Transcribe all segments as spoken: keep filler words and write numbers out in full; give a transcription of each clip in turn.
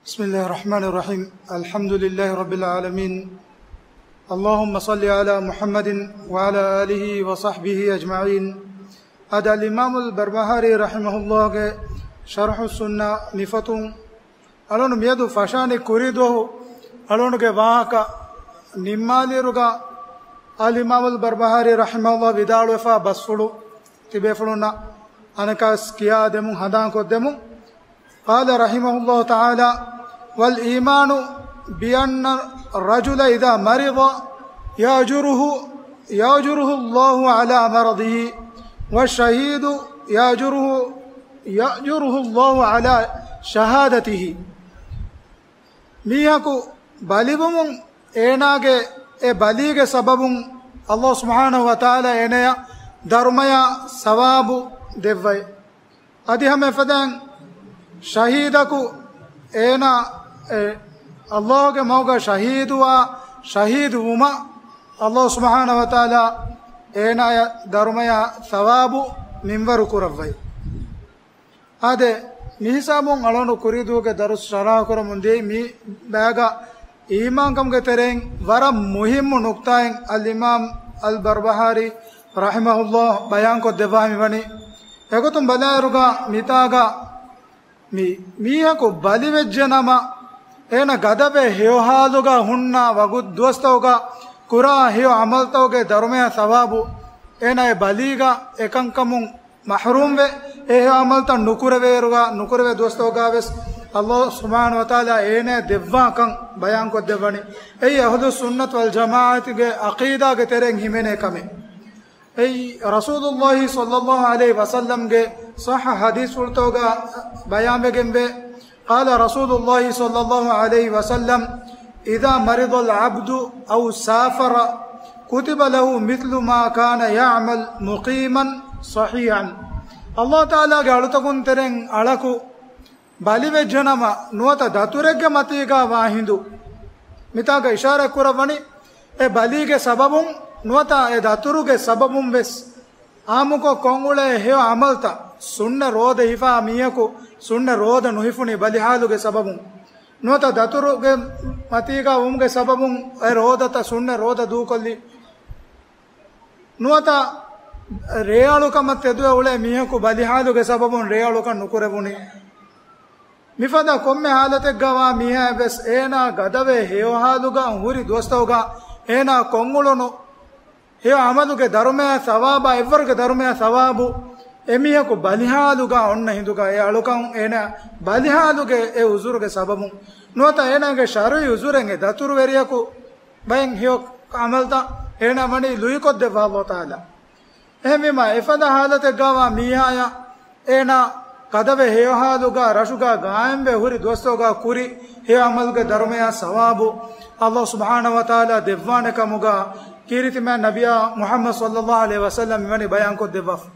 بسم الله الرحمن الرحيم. الحمد لله رب العالمين. اللهم صل على محمد وعلى آله وصحبه أجمعين. އަދި އަލްއިމާމުލް ބަރްބަހާރީ ރަޙިމަހުﷲގެ ޝަރްޙުއްސުންނާ ނިފަތުން އަޅުނު މިއަދު ފަށާނީ ކުރީ ދުވަހު އަޅުނުގެ ވާހަކަ ނިންމާލިއިރުގަ އަލްއިމާމުލް ބަރްބަހާރީ ރަޙިމަހުﷲ ވިދާޅުވެފާ ބަސްފުޅު ތިބޭފުޅުންނަށް އަނެއްކާވެސް ކިޔާދެމުން ހަނދާންކޮށްދެމުން. قال رحمه الله تعالى: والإيمان بأن الرجل إذا مرض يأجره، يأجره الله على مرضه، والشهيد يأجره، يأجره الله على شهادته. މީހަކު ބަލިވުމުން އޭނާގެ އެ ބަލީގެ ސަބަބުން ﷲ ސުބްޙާނަހޫ ވަތަޢާލާ އޭނަޔަށް ދަރުމަޔާ ސަވާބު ދެއްވައި. އަދި ހަމަ އެފަދައިން ޝަހީދަކު އޭނާ އެ ﷲގެ މަގުގަ ޝަހީދުވާ ޝަހީދު ވުމަށް ﷲ ސުބްޙާނަހޫ ވަތަޢާލާ އޭނާޔަށް ދަރުމަޔާ ސަވާބު މިންވަރު ކުރައްވައި. އާދެ، މިހިސާބުން އަޅުނު ކުރީދުވަހުގެ ދަރުސް ޝަރަޙަކުރަމުން ދިޔައީ މި ބައިގަ އީމާންކަމުގެ ތެރެއިން ވަރަށް މުހިއްމު ނުކްތާއެއް އަލްއިމާމް އަލްބަރްބަހާރީ ރަޙިމަހުﷲ ބަޔާންކޮށްދެއްވާ މިވަނީ. އެގޮތުން ބަލާއިރުގަ މިތާގަ މި މީހަކު ބަލިވެއްޖެނަމަ، އޭނަ ގަދަވެ ހެޔޮހާލުގަ ހުންނަ ވަގުތު ދުވަސްތަކުގަ ކުރާ ހެޔޮ ޢަމަލުތަކުގެ ދަރުމަޔާ ސަވާބު އޭނަ އެ ބަލީގަ އެކަންކަމުން މަޙްރޫމްވެ، އެ ހެޔޮ ޢަމަލުތައް ނުކުރެވޭއިރުގަ، ނުކުރެވޭ ދުވަސްތަކުގަވެސް ﷲ ސުބްޙާނަހޫ ވަތަޢާލާ އޭނަޔަށް ދެއްވާކަން ބަޔާންކޮށްދެއްވަނީ. އެއީ އަހުލުއްސުންނަތު ވަލްޖަމާޢަތުގެ ޢަޤީދާގެ ތެރެއިން ހިމެނޭ ކަމެއް. އެއީ، ރަސޫލުﷲ ޞައްލަﷲ ޢަލައިހި ވަސައްލަމްގެ ޞައްޙަ ޙަދީޘްފުޅުތަކުގަ ބަޔާންވެގެންވޭ. قال رسول الله صلى الله عليه وسلم: إذا مرض العبد أو سافر كتب له مثل ما كان يعمل مقيما صحيحا. ﷲ ތަޢާލާގެ އަޅުތަކުން ތެރެއިން އަޅަކު ބަލިވެއްޖެނަމަ، ނުވަތަ ދަތުރެއްގެ މަތީގަ ވާ ހިނދު، މިތާގަ އިޝާރާތް ކުރައްވަނީ، އެ ބަލީގެ ސަބަބުން ނުވަތަ އެ ދަތުރުގެ ސަބަބުން ވެސް އާއްމުކޮށް ކޮށްއުޅޭ ހެޔޮ ޢަމަލުތައް، ސުންނަ ރޯދަ ހިފާ މީހަކު ސުންނަ ރޯދަ ނުހިފުނީ ބަލިހާލުގެ ސަބަބުން، ނުވަތަ ދަތުރުގެ މަތީގަ ވުމުގެ ސަބަބުން އެ ރޯދަތައް، ސުންނަ ރޯދަ ދޫކޮށްލި، ނުވަތަ ރޭއަޅުކަމަށް ތެދުވެ އުޅޭ މީހަކު ބަލިހާލުގެ ސަބަބުން ރޭއަޅުކަން ނުކުރެވުނީ. މިފަދަ ކޮންމެ ޙާލަތެއްގަ ވާ މީހާއަށް ވެސް އޭނާ ގަދަވެ ހެޔޮހާލުގަ ހުރި ދުވަސްތަކުގަ އޭނާ ކޮށްއުޅުނު ހެޔޮ ޢަމަލުގެ ދަރުމަޔާ ސަވާބާ އެއްވަރުގެ ދަރުމަޔާ ސަވާބު އެމީހަކު ބަލިހާލުގަ އޮންނަ ހިނދުގަ އެ އަޅުކަން އޭނާ ބަލިހާލުގެ އެ ޢުޛުރުގެ ސަބަބުން ނުވަތަ އޭނާގެ ޝަރުޢީ ޢުޛުރެއް އެ ދަތުރުވެރިޔަކު ބައެއް ހެޔޮ ޢަމަލުތައް އޭނާ ވަނީ ލުއިކޮށްދެއްވާ ﷲ ތަޢާލާ. އެހެންވީމަ، އެފަދަ ޙާލަތެއްގަވާ މީހާޔަށް އޭނާ ގަދަވެ ހެޔޮހާލުގަ ރަށުގަ ގާއިމްވެ ހުރި ދުވަސްތަކުގަ ކުރި ހެޔޮ ޢަމަލުގެ ދަރުމަޔާ ސަވާބު ﷲ ސުބްޙާނަހޫ ވަތަޢާލާ ދެއްވާނެ ކަމުގަ ކީރިތި މާތް ނަބިއްޔާ މުޙައްމަދު ޞައްލަﷲ ޢަލައިހި ވަސައްލަމް މިވަނީ ބަޔާންކޮށްދެއްވާފަ.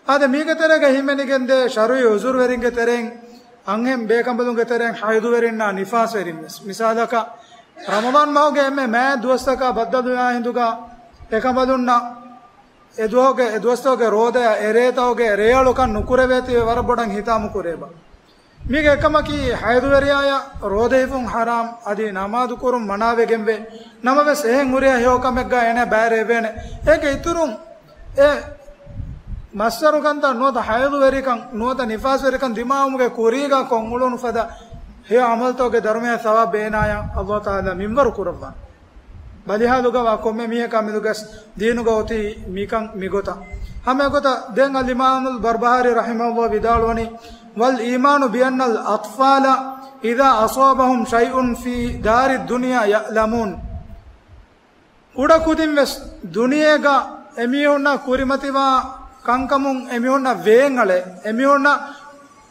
އާދެ، މީގެ ތެރޭގަ ހިމެނިގެންދޭ ޝަރުޢީ ޢުޛުރުވެރިންގެ ތެރެއިން އަންހެން ބޭކަނބަލުންގެ ތެރެއިން ޙައިޟުވެރިންނާ ނިފާސްވެރިން ވެސް. މިސާލަކަށް، ރަމަޟާން މަހުގެ އެންމެ މާތް ދުވަސްތަކާ ބައްދަލުވާ ހިނދުގަ އެކަނބަލުންނަށް އެ ދުވަހުގެ، އެ ދުވަސްތަކުގެ ރޯދަޔަށް އެރޭތަކުގެ ރޭއަޅުކަން ނުކުރެވޭތީވެ ވަރަށް ބޮޑަށް ހިތާމަކުރޭބަ. މީގެ އެކަމަކީ، ޙައިޟުވެރިޔާޔަށް ރޯދަ ހިފުން ޙަރާމް، އަދި ނަމާދު ކުރުން މަނާވެގެންވޭ. ނަމަވެސް، އެހެން ހުރިހާ ހެޔޮ ކަމެއްގަ އޭނަ ބައިވެރިވޭނެ. އޭގެ އިތުރުން އެ މައްސަރުކަންތައް ނުވަތަ ޙައިޟުވެރިކަން ނުވަތަ ނިފާސްވެރިކަން ދިމާވުމުގެ ކުރީގަ ކޮށްއުޅުނު ފަދަ ހެޔޮ ޢަމަލުތަކުގެ ދަރުމަޔާ ސަވާބު އޭނާޔަށް ﷲ ތަޢާލާ މިންވަރު ކުރައްވާނެ. ބަލިހާލުގަވާ ކޮންމެ މީހަކާ މެދުގަސް ދީނުގަ އޮތީ މިކަން މިގޮތަށް. ހަމަ އެގޮތަށް ދެން އަލްއިމާމުލް ބަރްބަހާރީ ރަޙިމަހުﷲ ވިދާޅުވަނީ، والإيمان بأن الأطفال إذا أصابهم شيء في دار الدنيا يألمون. ކުޑަކުދިން ވެސް ދުނިޔޭގަ އެމީހުންނަށް ކުރިމަތިވާ ކަންކަމުން އެމީހުންނަށް ވޭންއަޅޭ. އެމީހުންނަށް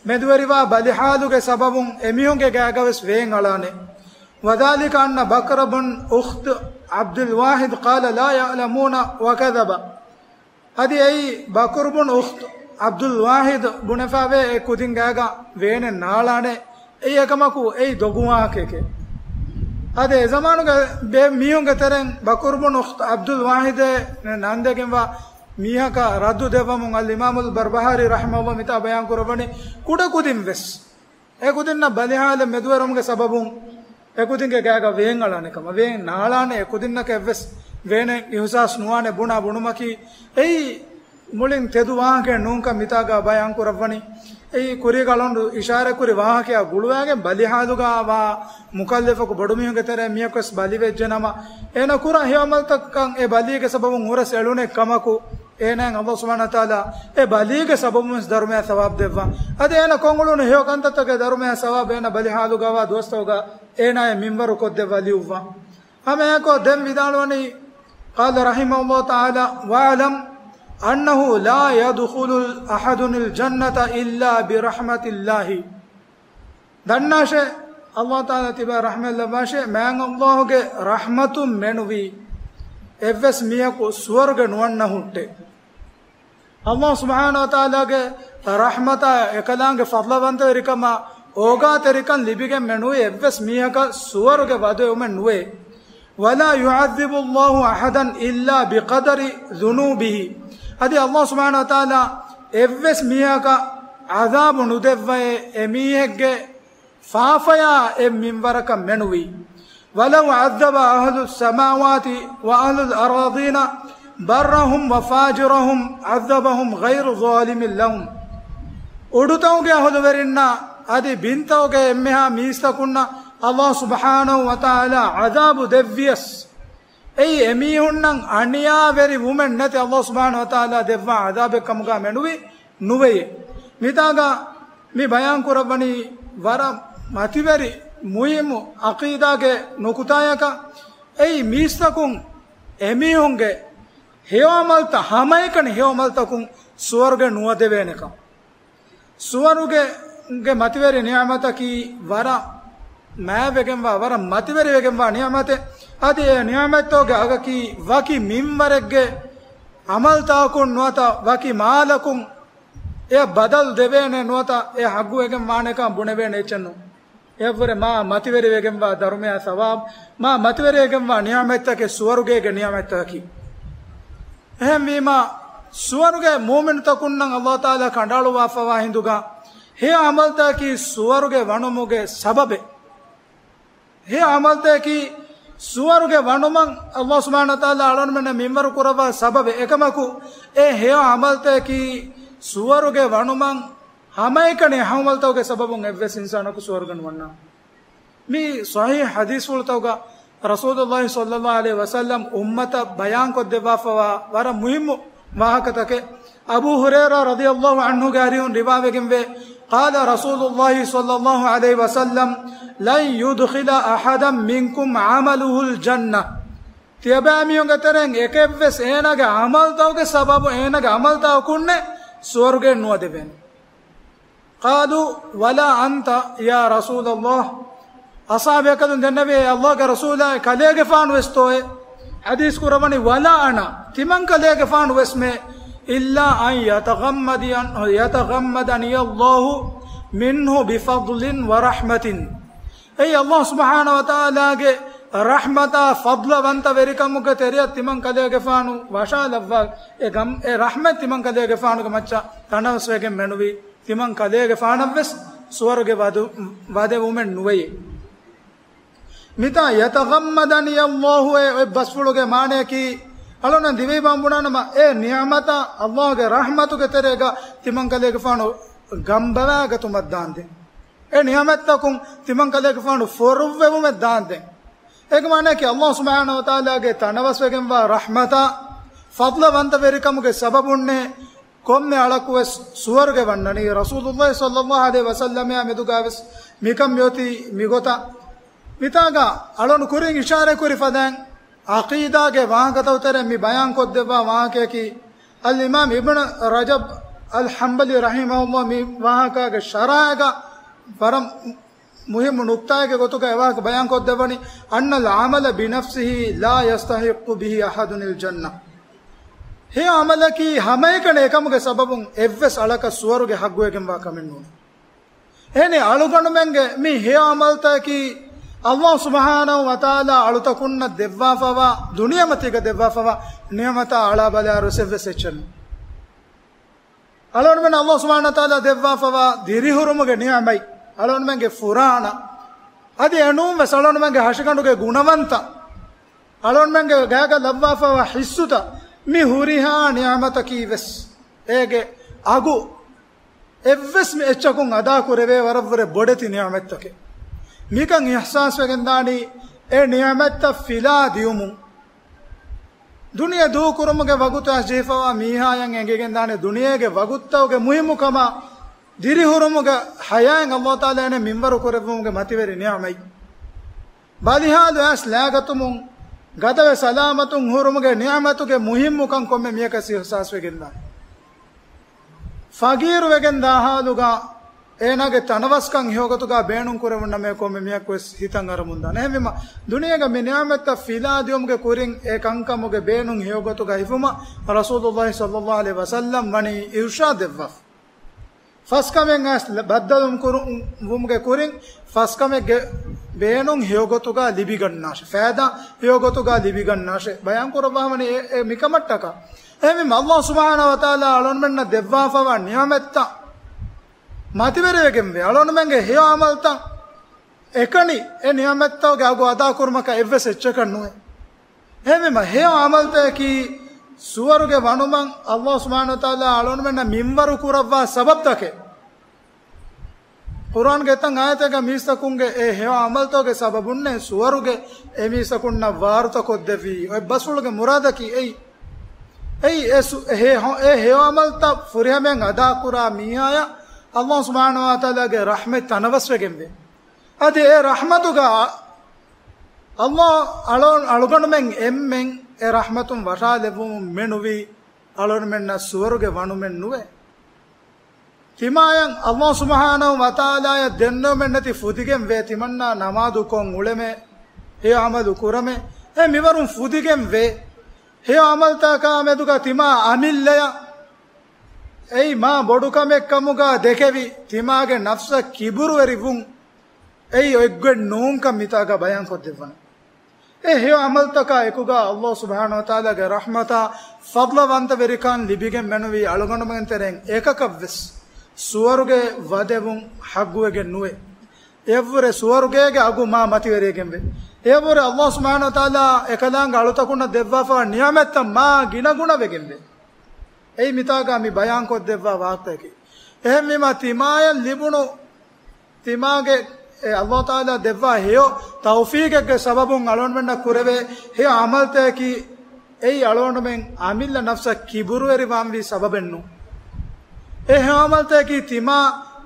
މެދުވެރިވާ ބަލިހާލުގެ ސަބަބުން އެމީހުންގެ ގާގަ ވެސް ވޭންއަޅާނެ. وذلك أن بكر بن أخت عبد الواحد قال لا يألمون وكذب. އަދި އެއީ ބަކުރު ބުން އުޚްތު ޢަބްދުލް ވާޙިދު ބުނެފައިވޭ އެ ކުދިން ގާގަ ވޭނެއް ނާޅާނެ. އެއީ އެކަމަކު އެއީ ދޮގު ވާހަކައެކޭ. އަދި އެ ޒަމާނުގެ ބޭ މީހުންގެ ތެރެއިން ބަކުރު ބުން އުޚްތު ޢަބްދުލް ވާޙިދޭ ނަންދެގެންވާ މީހަކަށް ރައްދު ދެއްވަމުން އަލްއިމާމުލް ބަރްބަހާރީ ރަޙިމަހުﷲ މިތާ ބަޔާން ކުރައްވަނީ ކުޑަކުދިން ވެސް އެކުދިންނަށް ބަލިހާލަށް މެދުވެރުމުގެ ސަބަބުން އެކުދިންގެ ގާގަ ވޭން އަޅާނެ ކަމަށް، ވޭން ނާޅާނެ، އެކުދިންނަކަށް އެއްވެސް ވޭނެއް އިހުސާސް ނުވާނެ ބުނާ ބުނުމަކީ، އެއީ މުޅިން ތެދު ވާހަކައެއް ނޫންކަން މިތާގަ ބަޔާން ކުރައްވަނީ. އެއީ ކުރީގަ އަޅުގަނޑު އިޝާރަތްކުރި ވާހަކަޔާ ގުޅުވާގެން ބަލިހާލުގަ ވާ މުކައްލަފަކު ބޮޑުމީހުންގެ ތެރޭ މީހަކުވެސް ބަލިވެއްޖެނަމަ، އޭނަ ކުރާ ހެޔޮ ޢަމަލުތަކަށް އެ ބަލީގެ ސަބަބުން ހުރަސް އެޅުނެ ކަމަކު، އޭނާއަށް ﷲ ސުބްޙާނަހޫ ވަތަޢާލާ އެ ބަލީގެ ސަބަބުންވެސް ދަރުމަޔާ ސަވާބު ދެއްވާ. އަދި އޭނަ ކޮށްއުޅުނު ހެޔޮ ކަންތައްތަކަށް ދަރުމަޔާ ސަވާބު އޭނަ ބަލިހާލުގަވާ ދުވަސްތަކުގަ އޭނާއަށް މިންވަރު ކޮށްދެއްވާ ލިޔުއްވާ. ހަމައެއާއެކު ދެން ވިދާޅުވަނީ، قال رحمه الله تعالى، واعلم أنه لا يدخل أحد الجنة إلا برحمة الله. ދަންނާށޭ، ﷲ ތަޢާލާ ތިބާ ރަޙްމަތްލައްވާށޭ، މާތް ﷲ ގެ ރަޙްމަތުން މެނުވީ އެއްވެސް މީހަކު ސުވަރުގެ ނުވަންނަ ހުއްޓެ. ﷲ ސުބްޙާނަހޫ ވަތަޢާލާގެ ރަޙްމަތާ އެކަލާނގެ ފަޟްލުވަންތަވެރިކަމާ އޯގާތެރިކަން ލިބިގެން މެނުވީ އެއްވެސް މީހަކަށް ސުވަރުގެ ވަދެވުމެއް ނުވޭ. ولا يعذب الله أحدا إلا بقدر ذنوبه. އަދި ﷲ ސުބްޙާނަހޫ ވަތަޢާލާ އެއްވެސް މީހަކަށް ޢަޛާބު ނުދެއްވައޭ، އެމީހެއްގެ ފާފަޔާ އެއް މިންވަރަކަށް މެނުވީ. ولو عذب أهل السماوات وأهل الأرضين برهم وفاجرهم عذبهم غير ظالم لهم. އުޑުތަކުގެ އަހުލުވެރިންނާ އަދި ބިންތަކުގެ އެންމެހާ މީސްތަކުންނަށް ﷲ ސުބްޙާނަހޫ ވަތަޢާލާ ޢަޛާބު ދެއްވިޔަސް، އެއީ އެމީހުންނަށް އަނިޔާވެރި ވުމެއް ނެތި ﷲ ސުބްޙާނަހޫ ވަތަޢާލާ ދެއްވާ ޢަޛާބެއް ކަމުގަ މެނުވީ ނުވެޔޭ. މިތާގަ މި ބަޔާން ކުރައްވަނީ ވަރަށް މަތިވެރި މުހިއްމު ޢަޤީދާގެ ނުކުތާޔަކަށް. އެއީ މީސްތަކުން އެމީހުންގެ ހެޔޮ ޢަމަލުތައް، ހަމައެކަނި ހެޔޮ ޢަމަލުތަކުން ސުވަރުގެ ނުވަދެވޭނެކަން. ސުވަރުގެ، ގެ މަތިވެރި ނިޢުމަތަކީ ވަރަށް މާތްވެގެންވާ، ވަރަށް މަތިވެރިވެގެންވާ ނިޢުމަތެއް. އަދި އެ ނިޢުމަތްތަކުގެ އަގަކީ ވަކި މިންވަރެއްގެ ޢަމަލުތަކުން ނުވަތަ ވަކި މާލަކުން އެ ބަދަލު ދެވޭނެ ނުވަތަ އެ ހައްގުވެގެން ވާނެކަން ބުނެވޭނެ އެއްޗެއް ނޫން. އެއަށްވުރެ މާ މަތިވެރިވެގެންވާ ދަރުމަޔާ ސަވާބު، މާ މަތިވެރިވެގެންވާ ނިޢުމަތްތަކެއް ސުވަރުގޭގެ ނިޢުމަތްތަކަކީ. އެހެންވީމާ، ސުވަރުގެ މުއުމިނުތަކުންނަށް ﷲ ތަޢާލާ ކަނޑައަޅުއްވާފަވާ ހިނދުގަ، ހެޔޮ ޢަމަލުތަކަކީ ސުވަރުގެ ވަނުމުގެ ސަބަބެއް. ހެޔޮ ޢަމަލުތަކަކީ ސުވަރުގެ ވަނުމަށް ﷲ ސުބްޙާނަހޫ ވަތަޢާލާ އަޅުގަނޑުމެންނަށް މިންވަރު ކުރައްވާ ސަބަބެއް. އެކަމަކު، އެ ހެޔޮ ޢަމަލުތަކަކީ ސުވަރުގެ ވަނުމަށް ހަމައެކަނި ހެޔޮ ޢަމަލުތަކުގެ ސަބަބުން އެއްވެސް އިންސާނަކު ސުވަރުގެ ނުވަންނާނެ. މި ޞަޙީޙު ޙަދީޘްފުޅުތަކުގަ ރަސޫލުﷲ ޞައްލަﷲ ޢަލައިހި ވަސައްލަމް އުއްމަތަށް ބަޔާންކޮށްދެއްވާފަވާ ވަރަށް މުހިއްމު ވާހަކަތަކެއް. އަބޫ ހުރައިރާ ރަޟިޔަﷲ ޢަންހުގެ އަރިހުން ރިވާވެގެންވޭ، قال رسول الله صلى الله عليه وسلم، لن يدخل أحدا منكم عمله الجنة. ތިޔަބައިމީހުންގެ ތެރެއިން އެކެއްވެސް އޭނާގެ ޢަމަލުތަކުގެ ސަބަބު، އޭނާގެ ޢަމަލުތަކުންނެއް ސުވަރުގެ ނުވަދެވޭނެ. قالوا ولا أنت يا رسول الله. އަޞްޙާބު ބޭކަލުން ދެންނެވި، އޭ ﷲގެ ރަސޫލާ، ކަލޭގެފާނު ވެސްތޯއޭ؟ ޙަދީޘް ކުރައްވަނީ، ولا أنا، ތިމަން ކަލޭގެފާނު ވެސްމެ، إلا أن يتغمدن-، يتغمدني الله منه بفضل ورحمة. އެއީ ﷲ ސުބްޙާނަހޫ ވަތަޢާލާގެ ރަޙްމަތާ ފަޟްލުވަންތަވެރިކަމުގެ ތެރެއަށް ތިމަން ކަލޭގެފާނު ވަށާލައްވާ އެ ގަމް، އެ ރަޙްމަތް ތިމަން ކަލޭގެފާނުގެ މައްޗަށް ތަނަވަސްވެގެން މެނުވީ. ތިމަން ކަލޭގެފާނަށްވެސް ސުވަރުގެ ވަދެ-، ވަދެވުމެއް ނުވެޔޭ. މިތާ يتغمدني الله އެ އޮތް ބަސްފުޅުގެ މާނަޔަކީ، އަޅުން ދިވެހި ބަން ބުނާނަމަ، އެ ނިޢުމަތާ ﷲގެ ރަޙްމަތުގެ ތެރޭގަ ތިމަން ކަލޭގެފާނު ގަނބަވާގަތުމަށް ދާންދެން. އެ ނިޢުމަތްތަކުން ތިމަން ކަލޭގެފާނު ފޮރުއްވެވުމެއް ދާންދެން. އޭގެ މާނަޔަކީ، ﷲ ސުބްޙާނަހޫ ވަތަޢާލާގެ ތަނަވަސްވެގެންވާ ރަޙްމަތާ ފަޟްލުވަންތަވެރިކަމުގެ ސަބަބުންނޭ ކޮންމެ އަޅަކުވެސް ސުވަރުގެ ވަންނަނީ. ރަސޫލުﷲ ޞައްލަﷲ ޢަލައިހި ވަސައްލަމާ މެދުގަވެސް މިކަން މިއޮތީ މިގޮތަށް. މިތާގަ އަޅުން ކުރިން އިޝާރަތްކުރި ފަދައިން، ޢަޤީދާގެ ވާހަކަތަކު ތެރެއިން މި ބަޔާންކޮށްދެއްވާ ވާހަކަޔަކީ، އަލްއިމާމް އިބްނު ރަޖަބް އަލްޙަންބަލީ ރަޙިމަހުﷲ މި ވާހަކާގެ ޝަރަޙައިގަ ވަރަށް މުހިއްމު ނުކްތާއެއްގެ ގޮތުގަ އެ ވާހަކަ ބަޔާންކޮށްދެއްވަނީ، أن العمل بنفسه لا يستحق به أحد الجنة. ހެޔޮ ޢަމަލަކީ ހަމައެކަނި އެކަމުގެ ސަބަބުން އެއްވެސް އަޅަކަށް ސުވަރުގެ ހައްގުވެގެންވާ ކަމެއް ނޫން. އެހެނީ އަޅުގަނޑުމެންގެ މި ހެޔޮ ޢަމަލުތަކަކީ ﷲ ސުބްޙާނަހޫ ވަތަޢާލާ އަޅުތަކުންނަށް ދެއްވާފަވާ، ދުނިޔެމަތީގަ ދެއްވާފަވާ ނިޢުމަތާ އަޅާބަލާއިރު ވެސް އެއްވެސް އެއްޗެއް ނޫން. އަޅުގަނޑުމެން ﷲ ސުބްޙާނަހޫ ވަތަޢާލާ ދެއްވާފަވާ ދިރިހުރުމުގެ ނިޢުމަތް، އަޅުންމެންގެ ފުރާނަ، އަދި އެނޫން ވެސް އަޅުންމެންގެ ހަށިގަނޑުގެ ގުނަވަންތަ، އަޅުންމެންގެ ގާގަ ލައްވާފަވާ ހިއްސުތައް، މި ހުރިހާ ނިޢުމަތަކީ ވެސް އޭގެ އަގު އެއްވެސް މި އެއްޗަކުން އަދާ ކުރެވޭ ވަރަށްވުރެ ބޮޑެތި ނިޢުމަތްތަކެއް. މިކަން އިޙްސާސްވެގެން ދާނީ އެ ނިޢުމަތްތައް ފިލާ ދިޔުމުން. ދުނިޔެ ދޫކުރުމުގެ ވަގުތު އައިސް ޖެހިފަވާ މީހާޔަށް އެނގިގެން ދާނެ ދުނިޔޭގެ ވަގުތުތަކުގެ މުހިއްމުކަމާ، ދިރިހުރުމުގެ ޙަޔާތް ﷲ ތަޢާލާ އޭނަ މިންވަރު ކުރެއްވުމުގެ މަތިވެރި ނިޢުމަތް. ބަލިހާލު އައިސް ލާގަތުމުން ގަދަވެ ސަލާމަތުން ހުރުމުގެ ނިޢުމަތުގެ މުހިއްމުކަން ކޮންމެ މީހަކަށް އިޙްސާސްވެގެންދާނެ. ފަގީރުވެގެން ދާ ހާލުގަ އޭނާގެ ތަނަވަސްކަން ހެޔޮގޮތުގަ ބޭނުން ކުރެވުންނަމޭ ކޮންމެ މީހަކުވެސް ހިތަށް އަރަމުންދާނެ. އެހެންވީމަ، ދުނިޔޭގަ މި ނިޢުމަތްތައް ފިލާ ދިޔުމުގެ ކުރިން އެ ކަންކަމުގެ ބޭނުން ހެޔޮގޮތުގަ ހިފުމަށް ރަސޫލުﷲ ޞައްލަﷲ ޢަލައިހި ވަސައްލަމް ވަނީ އިރުޝާދެއްވާފަ. ފަސްކަމެއް އައިސް ބައްދަލު ކުރު-، ވުމުގެ ކުރިން ފަސްކަމެއްގެ ބޭނުން ހެޔޮގޮތުގަ ލިބިގަންނާށެ، ފައިދާ ހެޔޮގޮތުގަ ލިބިގަންނާށެ ބަޔާން ކުރައްވާ ހަމަނި އެ، އެ މިކަމަށްޓަކާ. އެހެންވީމަ، ﷲ ސުބްޙާނަހޫ ވަތަޢާލާ އަޅުންމެންނަށް ދެއްވާފަވާ ނިޢުމަތްތައް މަތިވެރިވެގެންވޭ. އަޅުންމެންގެ ހެޔޮ ޢަމަލްތައް އެކަނި އެ ނިޢުމަތްތަކުގެ އަގު އަދާކުރުމަކަށް އެއްވެސް އެއްޗަކަށް ނުވޭ. އެހެންވީމަ، ހެޔޮ ޢަމަލްތަކަކީ ސުވަރުގެ ވަނުމަށް ﷲ ސުބްޙާނަހޫ ވަތަޢާލާ އަޅުންމެންނަށް މިންވަރު ކުރައްވާ ސަބަބްތަކެއް. ޤުރްއާންގެ އެތައް އާޔަތެއްގަ މީސްތަކުންގެ އެ ހެޔޮ ޢަމަލްތަކުގެ ސަބަބުންނޭ ސުވަރުގެ އެ މީސްތަކުންނަށް ވާރުތަ ކޮށްދެއްވީ. އޮތް ބަސްފުޅުގެ މުރާދަކީ އެއީ. އެއީ އެ ސު-، އެ ހެ-، އެ ހެޔޮ ޢަމަލްތައް ފުރިހަމައިން އަދާކުރާ މީހާޔަށް ﷲ ސުބްޙާނަހޫ ވަތަޢާލާގެ ރަޙްމަތް ތަނަވަސްވެގެންވޭ. އަދި އެ ރަޙްމަތުގަ ﷲ އަޅު-، އަޅުގަނޑުމެން އެންމެން އެ ރަޙްމަތުން ވަށާލެއްވުމުން މެނުވީ އަޅުގަނޑުމެންނަށް ސުވަރުގެ ވަނުމެއް ނުވޭ. ތިމާޔަށް ﷲ ސުބްޙާނަހޫ ވަތަޢާލާޔަށް ދެންނެވުމެއް ނެތި ފުދިގެން ވޭ ތިމަންނާ ނަމާދު ކޮށް އުޅެމޭ، ހެޔޮ ޢަމަލު ކުރަމޭ. އެ މިވަރުން ފުދިގެން ވޭ. ހެޔޮ ޢަމަލްތަކާ މެދުގަ ތިމާ އަމިއްލަޔަށް އެއީ މާ ބޮޑު ކަމެއް ކަމުގަ ދެކެވި، ތިމާގެ ނަފްސަށް ކިބުރުވެރިވުން އެއީ އޮތްގޮތް ނޫންކަން މިތާގަ ބަޔާންކޮށްދެއްވަން. އެ ހެޔޮ ޢަމަލްތަކާ އެކުގަ ﷲ ސުބްޙާނަހޫ ވަތަޢާލާގެ ރަޙްމަތާ ފަޟްލުވަންތަވެރިކަން ލިބިގެން މެނުވީ އަޅުގަނޑުމެން ތެރެއިން އެކަކަށްވެސް ސުވަރުގެ ވަދެވުން ޙައްޤުވެގެން ނުވޭ. އެއަށްވުރެ ސުވަރުގޭގެ އަގު މާ މަތިވެރިވެގެންވޭ. އެއަށްވުރެ ﷲ ސުބްޙާނަހޫ ވަތަޢާލާ އެކަލާނގެ އަޅުތަކުންނަށް ދެއްވާފަވާ ނިޢުމަތްތައް މާ ގިނަގުނަވެގެންވޭ. އެއީ މިތާގަ މި ބަޔާންކޮށްދެއްވާ ވާހަކަތަކެއް. އެހެންވީމާ ތިމާޔަށް ލިބުނު، ތިމާގެ އެ ﷲ ތަޢާލާ ދެއްވާ ހެޔޮ ތައުފީޤެއްގެ ސަބަބުން އަޅުގަނޑުމެންނަށް ކުރެވޭ ހެޔޮ ޢަމަލްތަކަކީ އެއީ އަޅުގަނޑުމެން އަމިއްލަ ނަފްސަށް ކިބުރުވެރިވާންވީ ސަބަބެއްނޫން. އެ ހެޔޮ ޢަމަލްތަކަކީ ތިމާ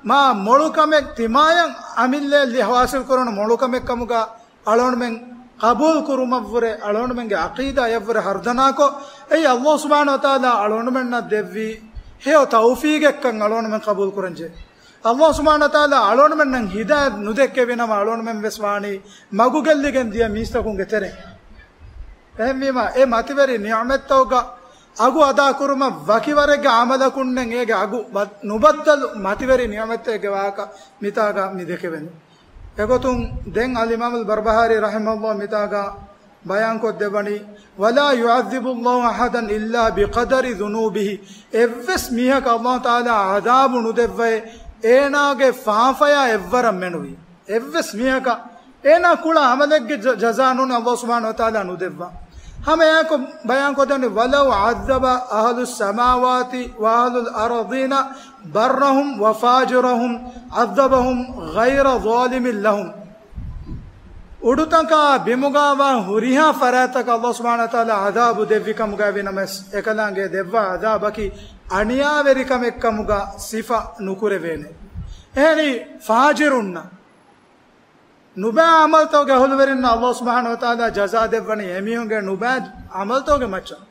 މާ މޮޅު ކަމެއް، ތިމާޔަށް އަމިއްލައަށް ލި-، ޙާޞިލް ކުރުނު މޮޅު ކަމެއް ކަމުގަ އަޅުގަނޑުމެން ޤަބޫލު ކުރުމަށްވުރެ އަޅުގަނޑުމެންގެ ޢަޤީދާއަށްވުރެ ހަރުދަނާކޮށް، އެއީ ﷲ ސުބްޙާނަހޫ ވަތަޢާލާ އަޅުގަނޑުމެންނަށް ދެއްވި ހެޔޮ ތައުފީޤެއްކަން އަޅުގަނޑުމެން ޤަބޫލު ކުރަންޖެހޭ. ﷲ ސުބްޙާނަހޫ ވަތަޢާލާ އަޅުގަނޑުމެންނަށް ހިދާޔަތް ނުދެއްކެވިނަމަ އަޅުގަނޑުމެން ވެސް ވާނީ މަގުގެއްލިގެން ދިޔަ މީސްތަކުންގެ ތެރެއިން. އެހެންވީމަ، އެ މަތިވެރި ނިޢުމަތްތަކުގަ އަގު އަދާކުރުމަށް ވަކިވަރެއްގެ ޢަމަލަކުންނެއް އޭގެ އަގު ބަ-، ނުބައްދަލު މަތިވެރި ނިޢުމަތެއްގެ ވާހަކަ މިތާގަ މި ދެކެވެނީ. އެގޮތުން ދެން އަލްއިމާމުލް ބަރްބަހާރީ ރަޙިމަހުﷲ މިތާގަ ބަޔާންކޮށްދެއްވަނީ، "ولا يعذب الله أحدا إلا بقدر ذنوبه." އެއްވެސް މީހަކަށް ﷲ ތަޢާލާ ޢަޛާބު ނުދެއްވައޭ، އޭނާގެ ފާފަޔާ އެއްވަރަށް މެނުވީ. އެއްވެސް މީހަކަށް އޭނާ ކުޅަ ޢަމަލެއްގެ ޖަ-، ޖަޒާ ނޫނީ ﷲ ސުބްޙާނަހޫ ވަތަޢާލާ ނުދެއްވާ. ހަމަ އެއާއެކު ބަޔާންކޮށްދެނީ، "ولو عذب أهل السماوات وأهل الأرضين برهم وفاجرهم عذبهم غير ظالم لهم." އުޑުތަކާ ބިމުގާވާ ހުރިހާ ފަރާތްތަކަށް ﷲ ސުބްޙާނަހޫ ވަތަޢާލާ ޢަޛާބު ދެއްވި ކަމުގައިވި ނަމަވެސް، އެކަލާނގެ ދެއްވާ ޢަޛާބަކީ އަނިޔާވެރިކަމެއްކަމުގަ ސިފަ ނުކުރެވޭނެ. އެހެނީ، ފާޖިރުންނަށް ނުބައި ޢަމަލްތަކުގެ އަހުލުވެރިންނަށް ﷲ ސުބްޙާނަހޫ ވަތަޢާލާ ޖަޒާ ދެއްވަނީ އެމީހުންގެ ނުބައި ޢަމަލްތަކުގެ މައްޗަށް.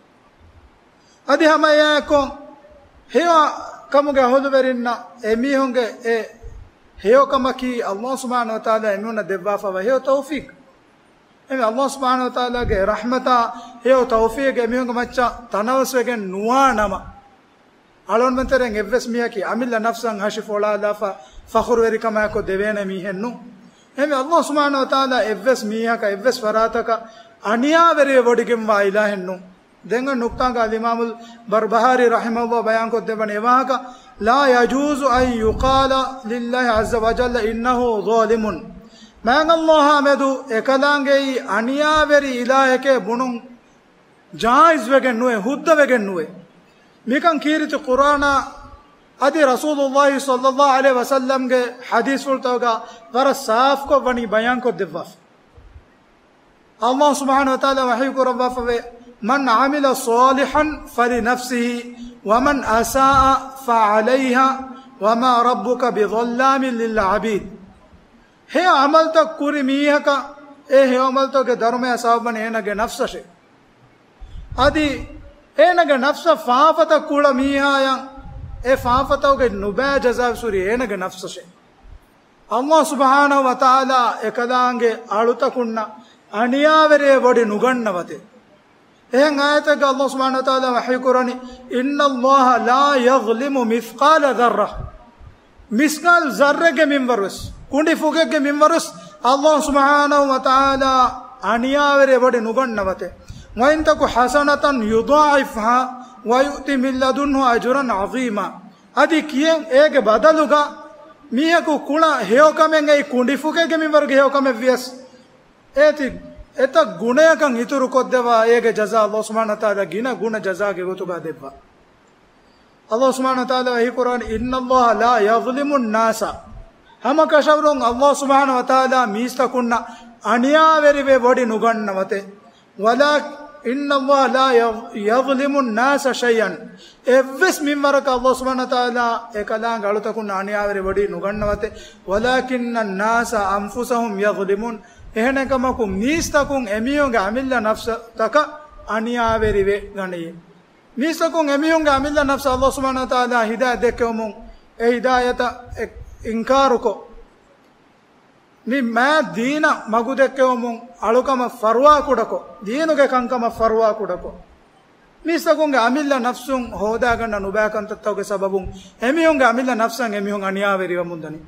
އަދި ހަމަ އެއާއެކު ހެޔޮ ކަމުގެ އަހުލުވެރިންނަށް އެމީހުންގެ އެ ހެޔޮ ކަމަކީ ﷲ ސުބްޙާނަހޫ ވަތަޢާލާ އެމީހުންނަށް ދެއްވާފަވާ ހެޔޮ ތައުފީޤް. އެމީ ﷲ ސުބްޙާނަހޫ ވަތަޢާލާގެ ރަޙްމަތާ ހެޔޮ ތައުފީޤް އެމީހުންގެ މައްޗަށް ތަނަވަސްވެގެން ނުވާ ނަމަ، އަޅުގަނޑުމެން ތެރެއިން އެއްވެސް މީހަކީ އަމިއްލަ ނަފްސަށް ހަށި ފޮޅާލާފަ ފަޚުރުވެރިކަމާއެކު ދެވޭނެ މީހެއް ނޫން. އެހެންވެ، ﷲ ސުބްޙާނަހޫ ވަތަޢާލާ އެއްވެސް މީހަކަށް އެއްވެސް ފަރާތަކަށް އަނިޔާވެރިވެވޮޑިގެންވާ އިލާހެއް ނޫން. ދެން ނުކްތާގަ އަލްއިމާމުލް ބަރްބަހާރީ ރަޙިމަހުﷲ ބަޔާންކޮށްދެއްވަނީ އެވާހަކަ، لا يجوز أن يقال لله عز وجل إنه ظالم. މާތް ﷲ އާ މެދު އެކަލާނގެއީ އަނިޔާވެރި އިލާހެކޭ ބުނުން ޖާއިޒްވެގެން ނުވޭ، ހުއްދަވެގެން ނުވޭ. މިކަން ކީރިތި ޤުރްއާނާ އަދި ރަސޫލުﷲ ޞައްލަﷲ ޢަލައިހި ވަސައްލަމްގެ ޙަދީޘްފުޅުތަކުގަ ވަރަށް ސާފުކޮށް ވަނީ ބަޔާންކޮށްދެއްވާފަ. ﷲ ސުބްޙާނަހޫ ވަތަޢާލާ ވަޙީ ކުރައްވާފަވޭ، من عمل صالحا فلنفسه ومن أساء فعليها وما ربك بظلام للعبيد. ހެޔޮ ޢަމަލުތައް ކުރި މީހަކަށް އެ ހެޔޮ ޢަމަލުތަކުގެ ދަރުމަޔާ ސަބަބުވަނީ އޭނަގެ ނަފްސަށޭ. އަދި އޭނަގެ ނަފްސަށް ފާފަތައް ކުޅަ މީހާޔަށް އެ ފާފަތަކުގެ ނުބައި ޖަޒާ ވެސް ހުރީ އޭނަގެ ނަފްސަށޭ. ﷲ ސުބްޙާނަހޫ ވަތަޢާލާ އެކަލާނގެ އަޅުތަކުންނަށް އަނިޔާވެރިވެ ވޮޑި ނުގަންނަވަތޭ. އެހެން އާޔަތެއްގަ ﷲ ސުބްޙާނަހޫ ވަތަޢާލާ ވަޙީކުރަނީ، إن الله لا يظلم مثقال ذرة. މިސްޤާލު ޒައްރެއްގެ މިންވަރުވެސް، ކުނޑި ފުގެއްގެ މިންވަރުވެސް ﷲ ސުބްޙާނަހޫ ވަތަޢާލާ އަނިޔާވެރިވެ ވޮޑި ނުގަންނަވަތޭ. وإن تك حسنة يضاعفها ويؤت من لدنه أجرا عظيما. އަދި ކިޔެން އޭގެ ބަދަލުގަ މީހަކު ކުޅަ ހެޔޮކަމެއް އެއީ ކުނޑި ފުގެއްގެ މިންވަރުގެ ހެޔޮކަމެއް ވިޔަސް، އޭތި އެތައް ގުނަޔަކަށް އިތުރު ކޮށްދެވާ އޭގެ ޖަޒާ ﷲ ސުބްޙާނަހޫ ވަތަޢާލާ ގިނަ ގުނަ ޖަޒާގެ ގޮތުގަ ދެއްވާ. ﷲ ސުބްޙާނަހޫ ވަތަޢާލާ ވަޙީކުރަނީ، إن الله لا يظلم الناس. ހަމަކަށަވަރުން ﷲ ސުބްޙާނަހޫ ވަތަޢާލާ މީސްތަކުންނަށް އަނިޔާވެރިވެ ވޮޑި ނުގަންނަވަތޭ. ولا، إن الله لا يظلم الناس شيئا. އެއްވެސް މިންވަރަކަށް ﷲ ސުބްޙާނަހޫ ވަތަޢާލާ އެކަލާނގެ އަޅުތަކުންނަށް އަނިޔާވެރި ވޮޑި ނުގަންނަވަތޭ. ولكن الناس أنفسهم يظلمون. އެހެނެކަމަކު މީސްތަކުން އެމީހުންގެ އަމިއްލަ ނަފްސުތަކަށް އަނިޔާވެރިވެ ގަނެޔޭ. މީސްތަކުން އެމީހުންގެ އަމިއްލަ ނަފްސަށް ﷲ ސުބްޙާނަހޫ ވަތަޢާލާ ހިދާޔަތް ދެއްކެވުމުން އެ ހިދާޔަތަށް އެ އިންކާރުކޮށް، މި މާތް ދީނަށް މަގު ދެއްކެވުމުން އަޅުކަމަށް ފަރުވާ ކުޑަކޮށް، ދީނުގެ ކަންކަމަށް ފަރުވާ ކުޑަކޮށް، މީސްތަކުންގެ އަމިއްލަ ނަފްސުން ހޯދާގަންނަ ނުބައި ކަންތައްތަކުގެ ސަބަބުން އެމީހުންގެ އަމިއްލަ ނަފްސަށް އެމީހުން އަނިޔާވެރިވަމުންދަނީ.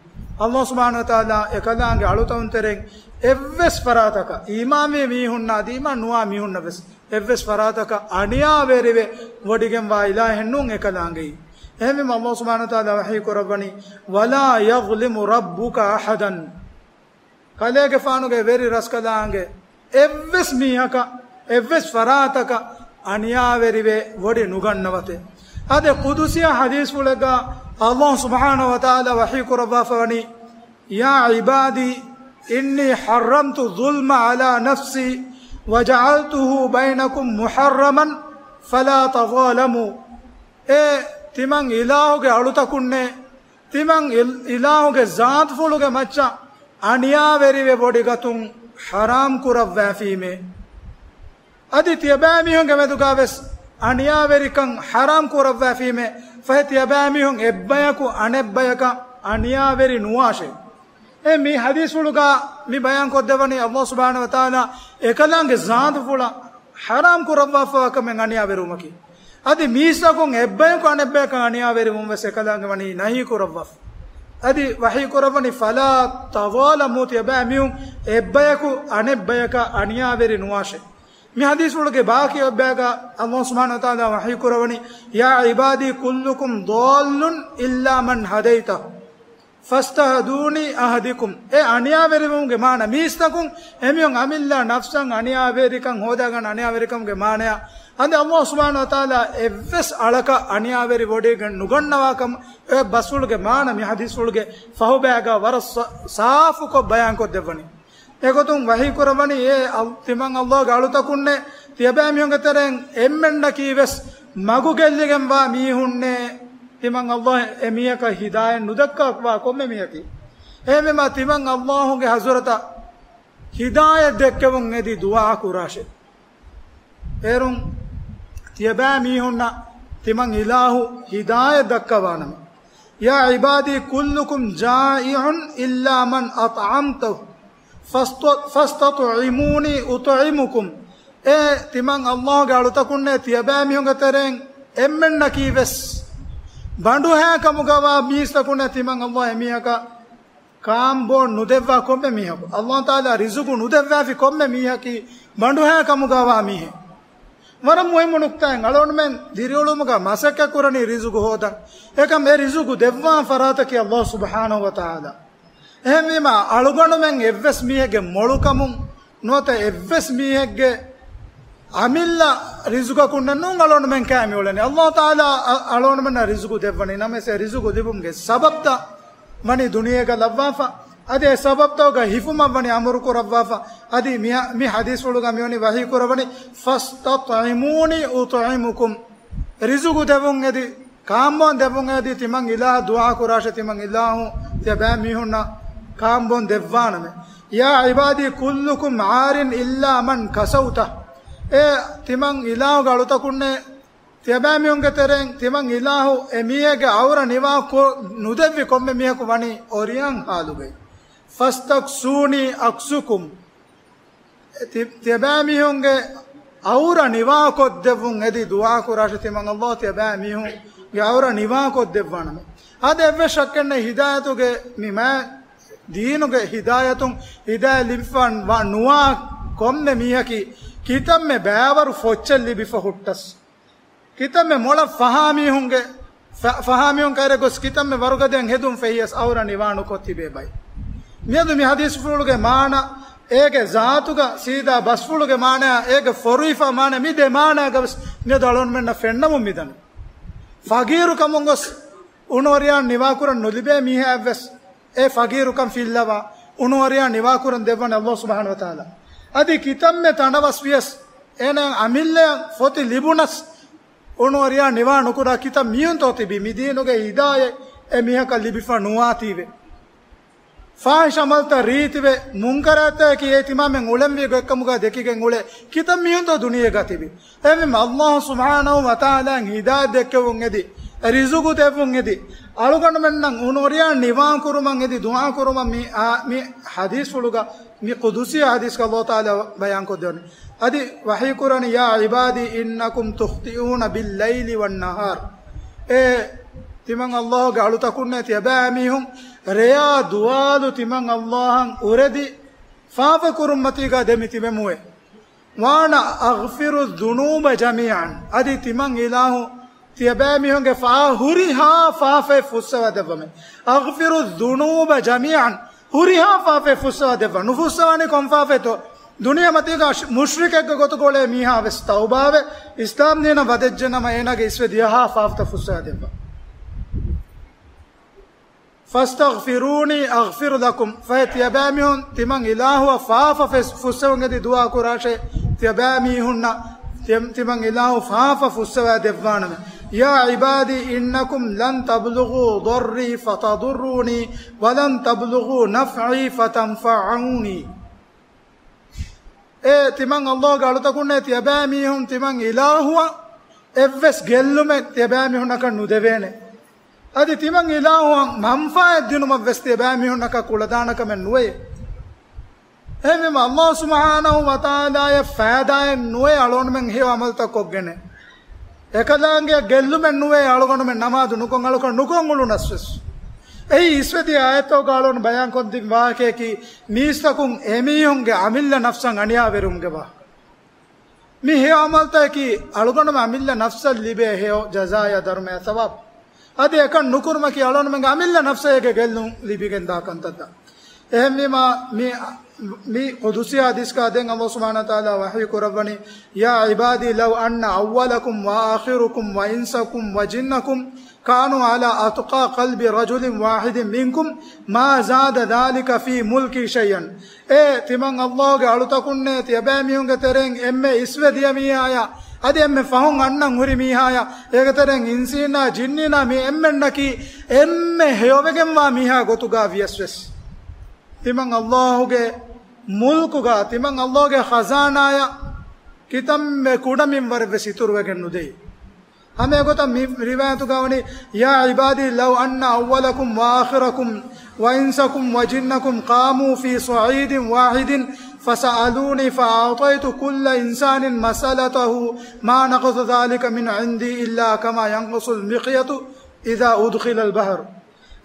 ﷲ ސުބްޙާނަހޫ ވަތަޢާލާ އެކަލާނގެ އަޅުތައުންތެރެއިން އެއްވެސް ފަރާތަކަށް، އީމާންވި މީހުންނާ އަދި އީމާން ނުވާ މީހުންނަށް ވެސް އެއްވެސް ފަރާތަކަށް އަނިޔާވެރިވެ ވޮޑިގެންވާ އިލާހެއް ނޫން އެކަލާނގެއީ. އެހެންވީމަ ﷲ ސުބްޙާނަހޫ ވަތަޢާލާ ވަޙީ ކުރައްވަނީ، ولا يظلم ربك أحدا. ކަލޭގެފާނުގެ ވެރި ރަސްކަލާނގެ އެއްވެސް މީހަކަށް، އެއްވެސް ފަރާތަކަށް އަނިޔާވެރިވެ ވޮޑި ނުގަންނަވަތޭ. އަދި ޤުދުސީ ޙަދީޘްފުޅެއްގަ ﷲ ސުބްޙާނަހޫ ވަތަޢާލާ ވަޙީ ކުރައްވާފަ ވަނީ، يا عبادي إني حرمت الظلم على نفسي وجعلته بينكم محرما فلا تظالموا. އޭ ތިމަން އިލާހުގެ އަޅުތަކުންނޭ، ތިމަން އިލް-، އިލާހުގެ ޒާތުފުޅުގެ މައްޗަށް އަނިޔާވެރިވެ ވޮޑިގަތުން ޙަރާމް ކުރައްވާފީމޭ. އަދި ތިޔަބައިމީހުންގެ މެދުގަވެސް އަނިޔާވެރިކަން ޙަރާމް ކުރައްވާފީމޭ. ފަހެ ތިޔަބައިމީހުން އެއްބަޔަކު އަނެއްބަޔަކަށް އަނިޔާވެރި ނުވާށޭ. އެ މި ޙަދީޘްފުޅުގަ މި ބަޔާން ކޮށްދެއްވަނީ ﷲ ސުބްޙާނަހޫ ވަތަޢާލާ އެކަލާނގެ ޒާތުފުޅަށް ޙަރާމް ކުރައްވާފަ ކަމެއް އަނިޔާވެރިވުމަކީ. އަދި މީސްތަކުން އެއްބަޔަކު އަނެއްބަޔަކަށް އަނިޔާވެރިވުން ވެސް އެކަލާނގެ ވަނީ ނަހީ ކުރައްވާފަ. އަދި ވަޙީ ކުރައްވަނީ، فلا تظالموا، ތިޔަބައިމީހުން އެއްބަޔަކު އަނެއްބަޔަކަށް އަނިޔާވެރި ނުވާށޭ. މި ޙަދީޘްފުޅުގެ ބާކީ އޮތްބަޔަކަށް ﷲ ސުބްޙާނަހޫ ވަތަޢާލާ ވަޙީ ކުރައްވަނީ، يا عبادي كلكم ضال إلا من هديته فاستهدوني أهدكم. އެ އަނިޔާވެރިވުމުގެ މާނަ، މީސްތަކުން އެމީހުން އަމިއްލަ ނަފްސަށް އަނިޔާވެރިކަން ހޯދާގަން އަނިޔާވެރިކަމުގެ މާނަޔާ، އަދި ﷲ ސުބްޙާނަހޫ ވަތަޢާލާ އެއްވެސް އަޅަކަށް އަނިޔާވެރި ވޮޑިގެން ނުގަންނަވާކަމަށް އެ ބަސްފުޅުގެ މާނަ މި ޙަދީޘްފުޅުގެ ފަހުބައިގަ ވަރަށް ސާ-، ސާފުކޮށް ބަޔާންކޮށްދެއްވަނީ. އެގޮތުން ވަޙީ ކުރައްވަނީ، އޭ އަލް-، ތިމަން ﷲ ގެ އަޅުތަކުންނޭ، ތިޔަބައިމީހުންގެ ތެރެއިން އެންމެންނަކީ ވެސް މަގު ގެއްލިގެންވާ މީހުންނޭ، ތިމަން ﷲ އެމީހަކަށް ހިދާޔަތް ނުދައްކަވާ ކޮންމެ މީހަކީ. އެހެންވީމަ ތިމަން ﷲ ގެ ޙަޟްރަތަށް ހިދާޔަތް ދެއްކެވުން އެދި ދުޢާ ކުރާށޭ. އޭރުން ތިޔަބައިމީހުންނަށް ތިމަން އިލާހު ހިދާޔަތް ދައްކަވާނަމޭ. يا عبادي كلكم جائع إلا من أطعمته فاست-، فاستطعموني أطعمكم. އޭ ތިމަން ﷲ ގެ އަޅުތަކުންނޭ، ތިޔަބައިމީހުންގެ ތެރެއިން އެންމެންނަކީ ވެސް ބަނޑުހައި ކަމުގަވާ މީސްތަކުންނޭ، ތިމަން ﷲ އެމީހަކަށް ކާންބޯން ނުދެއްވާ ކޮންމެ މީހަކު، ﷲ ތަޢާލާ ރިޒުގު ނުދެއްވާފި ކޮންމެ މީހަކީ ބަނޑުހައި ކަމުގަވާ މީހެއް. ވަރަށް މުހިއްމު ނުކްތާއެއް. އަޅުގަނޑުމެން ދިރިއުޅުމުގަ މަސައްކަތް ކުރަނީ ރިޒުގު ހޯދަން. އެކަމް އެ ރިޒުގު ދެއްވާން ފަރާތަކީ ﷲ ސުބްޙާނަހޫ ވަތަޢާލާ. އެހެންވީމަ، އަޅުގަނޑުމެން އެއްވެސް މީހެއްގެ މޮޅުކަމުން ނުވަތަ އެއްވެސް މީހެއްގެ އަމިއްލަ ރިޒުގަކުންނެއް ނޫން އަޅުގަނޑުމެން ކައިމިއުޅެނީ. ﷲ ތަޢާލާ އަ-، އަޅުގަނޑުމެންނަށް ރިޒުގު ދެއްވަނީ. ނަމަވެސް އެ ރިޒުގު ލިބުމުގެ ސަބަބްތައް ވަނީ ދުނިޔޭގަ ލައްވާފަ. އަދި އެ ސަބަބްތަކުގަ ހިފުމަށް ވަނީ އަމުރު ކުރައްވާފަ. އަދި މި، މި ޙަދީޘްފުޅުގަ މިވަނީ ވަޙީ ކުރައްވަނީ، "ފަސްތަޠްޢިމޫނީ އުޠްޢިމުކުމް." ރިޒުގު ދެވުން އެދި، ކާންބޯން ދެވުން އެދި، ތިމަން އިލާހަށް ދުޢާ ކުރާށޭ، ތިމަން އިލާހު ތިޔަބައިމީހުންނަށް ކާންބޯން ދެއްވާނަމޭ. "ޔާ ޢިބާދީ ކުއްލުކުމް ޢާރިން އިއްލާ މަން ކަސަވްތަ." އޭ ތިމަން އިލާހުގެ އަޅުތަކުންނޭ، ތިޔަބައިމީހުންގެ ތެރެއިން ތިމަން އިލާހު އެ މީހެއްގެ އައުރަ ނިވާކޮށް ނުދެއްވި ކޮންމެ މީހަކު ވަނީ އޮރިޔާން ޙާލުގައި. "ފަސްތަކްސޫނީ އަކްސުކުމް." ތި-، ތިޔަބައިމީހުންގެ އައުރަ ނިވާކޮށްދެއްވުން އެދި ދުޢާ ކުރާށޭ، ތިމަން ﷲ ތިޔަބައިމީހުންގެ އައުރަ ނިވާކޮށްދެއްވާނަމޭ. އަދި އެއްވެސް ޝައްކެއް ނެތް، ހިދާޔަތުގެ މި މާ ދީނުގެ ހިދާޔަތުން ހިދާޔަތް ލިބިފަ ނުވާ ކޮންމެ މީހަކީ ކިތަންމެ ބައިވަރު ފޮއްޗެއް ލިބިފަ ހުއްޓަސް، ކިތަންމެ މޮޅަށް ފަހާ މީހުންގެ، ފަ-، ފަހާ މީހުން ކައިރި ގޮސް ކިތަންމެ ވަރުގަދައިން ހެދުން ފެހިޔަސް އައުރަ ނިވާނުކޮށް ތިބޭ ބައި. މިއަދު މި ޙަދީޘްފުޅުގެ މާނަ، އޭގެ ޒާތުގަ ސީދާ ބަސްފުޅުގެ މާނަޔާ އޭގެ ފޮރުވިފާ މާނަ، މި ދެ މާނައިގަވެސް މިއަދު އަޅުގަނޑުމެންނަށް ފެންނަމުން މިދަނީ. ފަގީރު ކަމުން ގޮސް އުނުއަރިޔާން ނިވާކުރަން ނުލިބޭ މީހާއެއްވެސް އެ ފަގީރުކަން ފިއްލަވާ، އުނުއަރިޔާން ނިވާކުރަން ދެއްވަނީ ﷲ ސުބްޙާނަހޫ ވަތަޢާލާ. އަދި ކިތަންމެ ތަނަވަސް ވިޔަސް އޭނައަށް އަމިއްލައަށް ފޮތި ލިބުނަސް، އުނުއަރިޔާ ނިވާ ނުކުރާ ކިތައް މީހުންތޯ ތިބީ؟ މި ދީނުގެ ހިދާޔަތް އެ މީހަކަށް ލިބިފަ ނުވާތީވެ. ފާޙިޝް ޢަމަލްތައް ރީތިވެ، މުންކަރާތްތަކަކީ އެ ތިމާމެން އުޅެންވީ ގޮތްކަމުގަ ދެކިގެން އުޅޭ ކިތައް މީހުންތޯ ދުނިޔޭގަ ތިބީ؟ އެހެންވީމަ ﷲ ސުބްޙާނަހޫ ވަތަޢާލާއަށް ހިދާޔަތް ދެއްކެވުން އެދި، ރިޒުގު ދެއްވުން އެދި، އަޅުގަނޑުމެންނަށް އުނުއަރިޔާ ނިވާކުރުމަށް އެދި ދުޢާ ކުރުމަށް މި، އާ، މި ޙަދީޘްފުޅުގަ، މި ޤުދުސީ ޙަދީޘްގަ ﷲ ތަޢާލާ ބަޔާންކޮށްދެވަނީ. އަދި ވަޙީ ކުރަނީ، "ޔާ ޢިބާދީ އިންނަކުމް ތުޚްޠިއޫނަ ބިއްލައިލި ވައްނަހާރި." އޭ ތިމަން ﷲގެ އަޅުތަކުންނޭ، ތިޔަބައިމީހުން ރެޔާ ދުވާލު ތިމަން ﷲއަށް އުރެދި ފާފަ ކުރުންމަތީގަ ދެމި ތިބެމުވެ. "وأنا أغفر الذنوب جميعا." އަދި ތިމަން އިލާހު ތިޔަބައިމީހުންގެ ފާ-، ހުރިހާ ފާފައެއް ފުއްސަވާ ދެއްވަމެ. "أغفر الذنوب جميعا." ހުރިހާ ފާފައެއް ފުއްސަވާ ދެއްވާ. ނުފުއްސަވާނީ ކޮން ފާފައެއްތޯ؟ ދުނިޔެމަތީގަ މުޝްރިކެއްގެ ގޮތުގަ އުޅޭ މީހާ ވެސް ތައުބާވެ، އިސްލާމް ދީނަށް ވަދެއްޖެނަމަ އޭނާގެ އިސްވެ ދިޔަހާ ފާފަތައް ފުއްސަވާ ދެއްވާ. "فاستغفروني أغفر لكم." ފަހެ ތިޔަބައިމީހުން ތިމަން އިލާހުއަށް ފާފަ ފެސް-، ފުއްސެވުން އެދި ދުޢާ ކުރާށޭ، ތިޔަބައިމީހުންނަށް ތި-، ތިމަން އިލާހު ފާފަ ފުއްސަވާ ދެއްވާނަމޭ. "يا عبادي إنكم لن تبلغوا ضري فتضروني ولن تبلغوا نفعي فتنفعوني." އޭ ތިމަން ﷲގެ އަޅުތަކުންނޭ، ތިޔަބައިމީހުން ތިމަން އިލާހުއަށް އެއްވެސް ގެއްލުމެއް ތިޔަބައިމީހުންނަކަށް ނުދެވޭނެ. އަދި ތިމަން އިލާހުއަށް މަންފާއެއް ދިނުމަށް ވެސް ތިޔަބައިމީހުންނަކަށް ކުޅަދާނަކަމެއް ނުވޭ. އެހެންވީމަ، ﷲ ސުބްޙާނަހޫ ވަތަޢާލާއަށް ފައިދާއެއް ނުވޭ އަޅުގަނޑުމެން ހެޔޮ ޢަމަލުތައް ކޮށްގެނެއް. އެކަލާނގެއަށް ގެއްލުމެއް ނުވޭ އަޅުގަނޑުމެން ނަމާދު ނުކޮށް، އަޅުކަން ނުކޮށް އުޅުނަސް ވެސް. އެއީ އިސްވެދިޔަ އާޔަތްތަކުގަ އަޅުގަނޑު ބަޔާންކޮށްދިން ވާހަކަޔަކީ، މީސްތަކުން އެމީހުންގެ އަމިއްލަ ނަފްސަށް އަނިޔާވެރިވުމުގެ ވާހަކަ. މި ހެޔޮ ޢަމަލުތަކަކީ އަޅުގަނޑުމެން އަމިއްލަ ނަފްސަށް ލިބޭ ހެޔޮ ޖަޒާޔާ ދަރުމަޔާ ސަވާބު. އަދި އެކަން ނުކުރުމަކީ އަޅުގަނޑުމެންގެ އަމިއްލަ ނަފްސަށް އޭގެ ގެއްލުން ލިބިގެން ދާ ކަންތައްތައް. އެހެންވީމާ، މި، މި ޤުދުސީ ޙަދީޘްގަ ދެން ﷲ ސުބްޙާނަހޫ ވަތަޢާލާ ވަޙީ ކުރައްވަނީ، "يا عبادي لو أن أولكم وآخركم وإنسكم وجنكم كانوا على أتقى قلب رجل واحد منكم ما زاد ذلك في ملكي شيئا." އޭ ތިމަން ﷲގެ އަޅުތަކުންނޭ، ތިޔަބައިމީހުންގެ ތެރެއިން އެންމެ އިސްވެ ދިޔަ މީހާޔާ، އަދި އެންމެ ފަހުން އަންނަން ހުރި މީހާޔާ، އޭގެ ތެރެއިން އިންސީނާ ޖިންނީނާ މި އެންމެންނަކީ އެންމެ ހެޔޮވެގެންވާ މީހާ ގޮތުގަ ވިޔަސް ވެސް، ތިމަން ﷲގެ މުލްކުގަ، ތިމަން ﷲގެ ޚަޒާނާޔަށް ކިތަންމެ ކުޑަ މިންވަރެއް ވެސް އިތުރުވެގެން ނުދެއީ. ހަމަ އެގޮތަށް މި ރިވާޔަތުގަ ވަނީ، "يا عبادي لو أن أولكم وآخركم وإنسكم وجنكم قاموا في صعيد واحد فسألوني فأعطيت كل إنسان مسألته ما نقص ذلك من عندي إلا كما ينقص المخيط إذا أدخل البحر."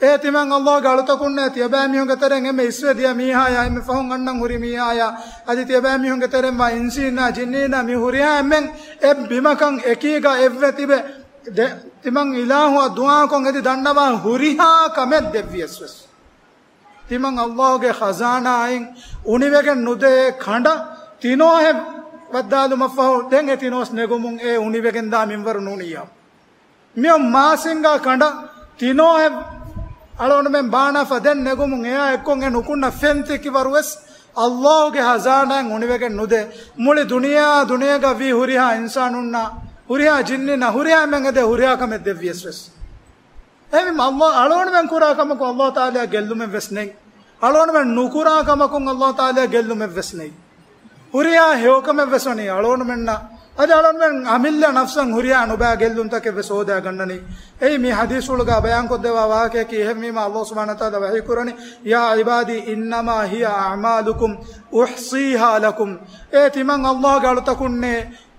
އޭ ތިމަން އައްލާހުގެ އަޅުތަކުންނޭ، ތިޔަބައިމީހުންގެ ތެރެއިން އެންމެ އިސްވެ ދިޔަ މީހާޔާ، އެންމެ ފަހުން އަންނަން ހުރި މީހާޔާ، އަދި ތިޔަބައިމީހުންގެ ތެރެއިން ވާ އިންސީންނާ ޖިންނީންނާ މި ހުރިހާ އެންމެން އެއް ބިމަކަށް އެކީގަ އެއްވެ ތިބެ، ދެ-، ތިމަން އިލާހުއަށް ދުޢާކޮށް އެދި ދަންނަވާ ހުރިހާ ކަމެއް ދެއްވިޔަސް ވެސް، ތިމަން އައްލާހުގެ ޚަޒާނާއިން އުނިވެގެން ނުދޭ ކަނޑަށް ތިނޯހެއް ވައްދާލުމަށްފަހު، ދެން އެ ތިނޯސް ނެގުމުން އެ އުނިވެގެންދާ މިންވަރު ނޫނިއްޔާ. މިއޮން މާސިންގާ ކަނޑަށް ތިނޯހެއް އަޅޯނުމެން ބާނާފަ ދެން ނެގުމުން އެއާ އެއްކޮށް އެ ނުކުންނަ ފެންތިކިވަރު ވެސް އައްލާހުގެ ޚަޒާނާއިން އުނިވެގެން ނުދޭ. މުޅި ދުނިޔެއާ ދުނިޔޭގަ ވީ ހުރިހާ އިންސާނުންނާ، ހުރިހާ ޖިންނިންނާ، ހުރިހާ އެންމެން އެދޭ ހުރިހާ ކަމެއް ދެއްވިޔަސް ވެސް. އެހެންވީމަ އައްލާ، އަޅޯނުމެން ކުރާ ކަމަކުން އައްލާހު ތަޢާލާ ގެއްލުމެއް ވެސް ނެތް. އަޅޯނުމެން ނުކުރާ ކަމަކުން އައްލާހު ތަޢާލާ ގެއްލުމެއް ވެސް ނެތް. ހުރިހާ ހެޔޮކަމެއް ވެސް ވަނީ އަޅޯނުމެންނަށް. އަދި އަޅޯނުމެން އަމިއްލަ ނަފްސަށް ހުރިހާ ނުބައި ގެއްލުންތަކެއް ވެސް ހޯދާ ގަންނަނީ. އެއީ މި ޙަދީޘްފުޅުގަ ބަޔާންކޮށްދެއްވާ ވާހަކަޔަކީ. އެހެންވީމަ އައްލާހު ސުބްޙާނަހު ވަތަޢާލާ ވަޙީ ކުރަނީ، "يا عبادي إنما هي أعمالكم أحصيها لكم." އޭ ތިމަން އައްލާހުގެ އަޅުތަކުންނޭ،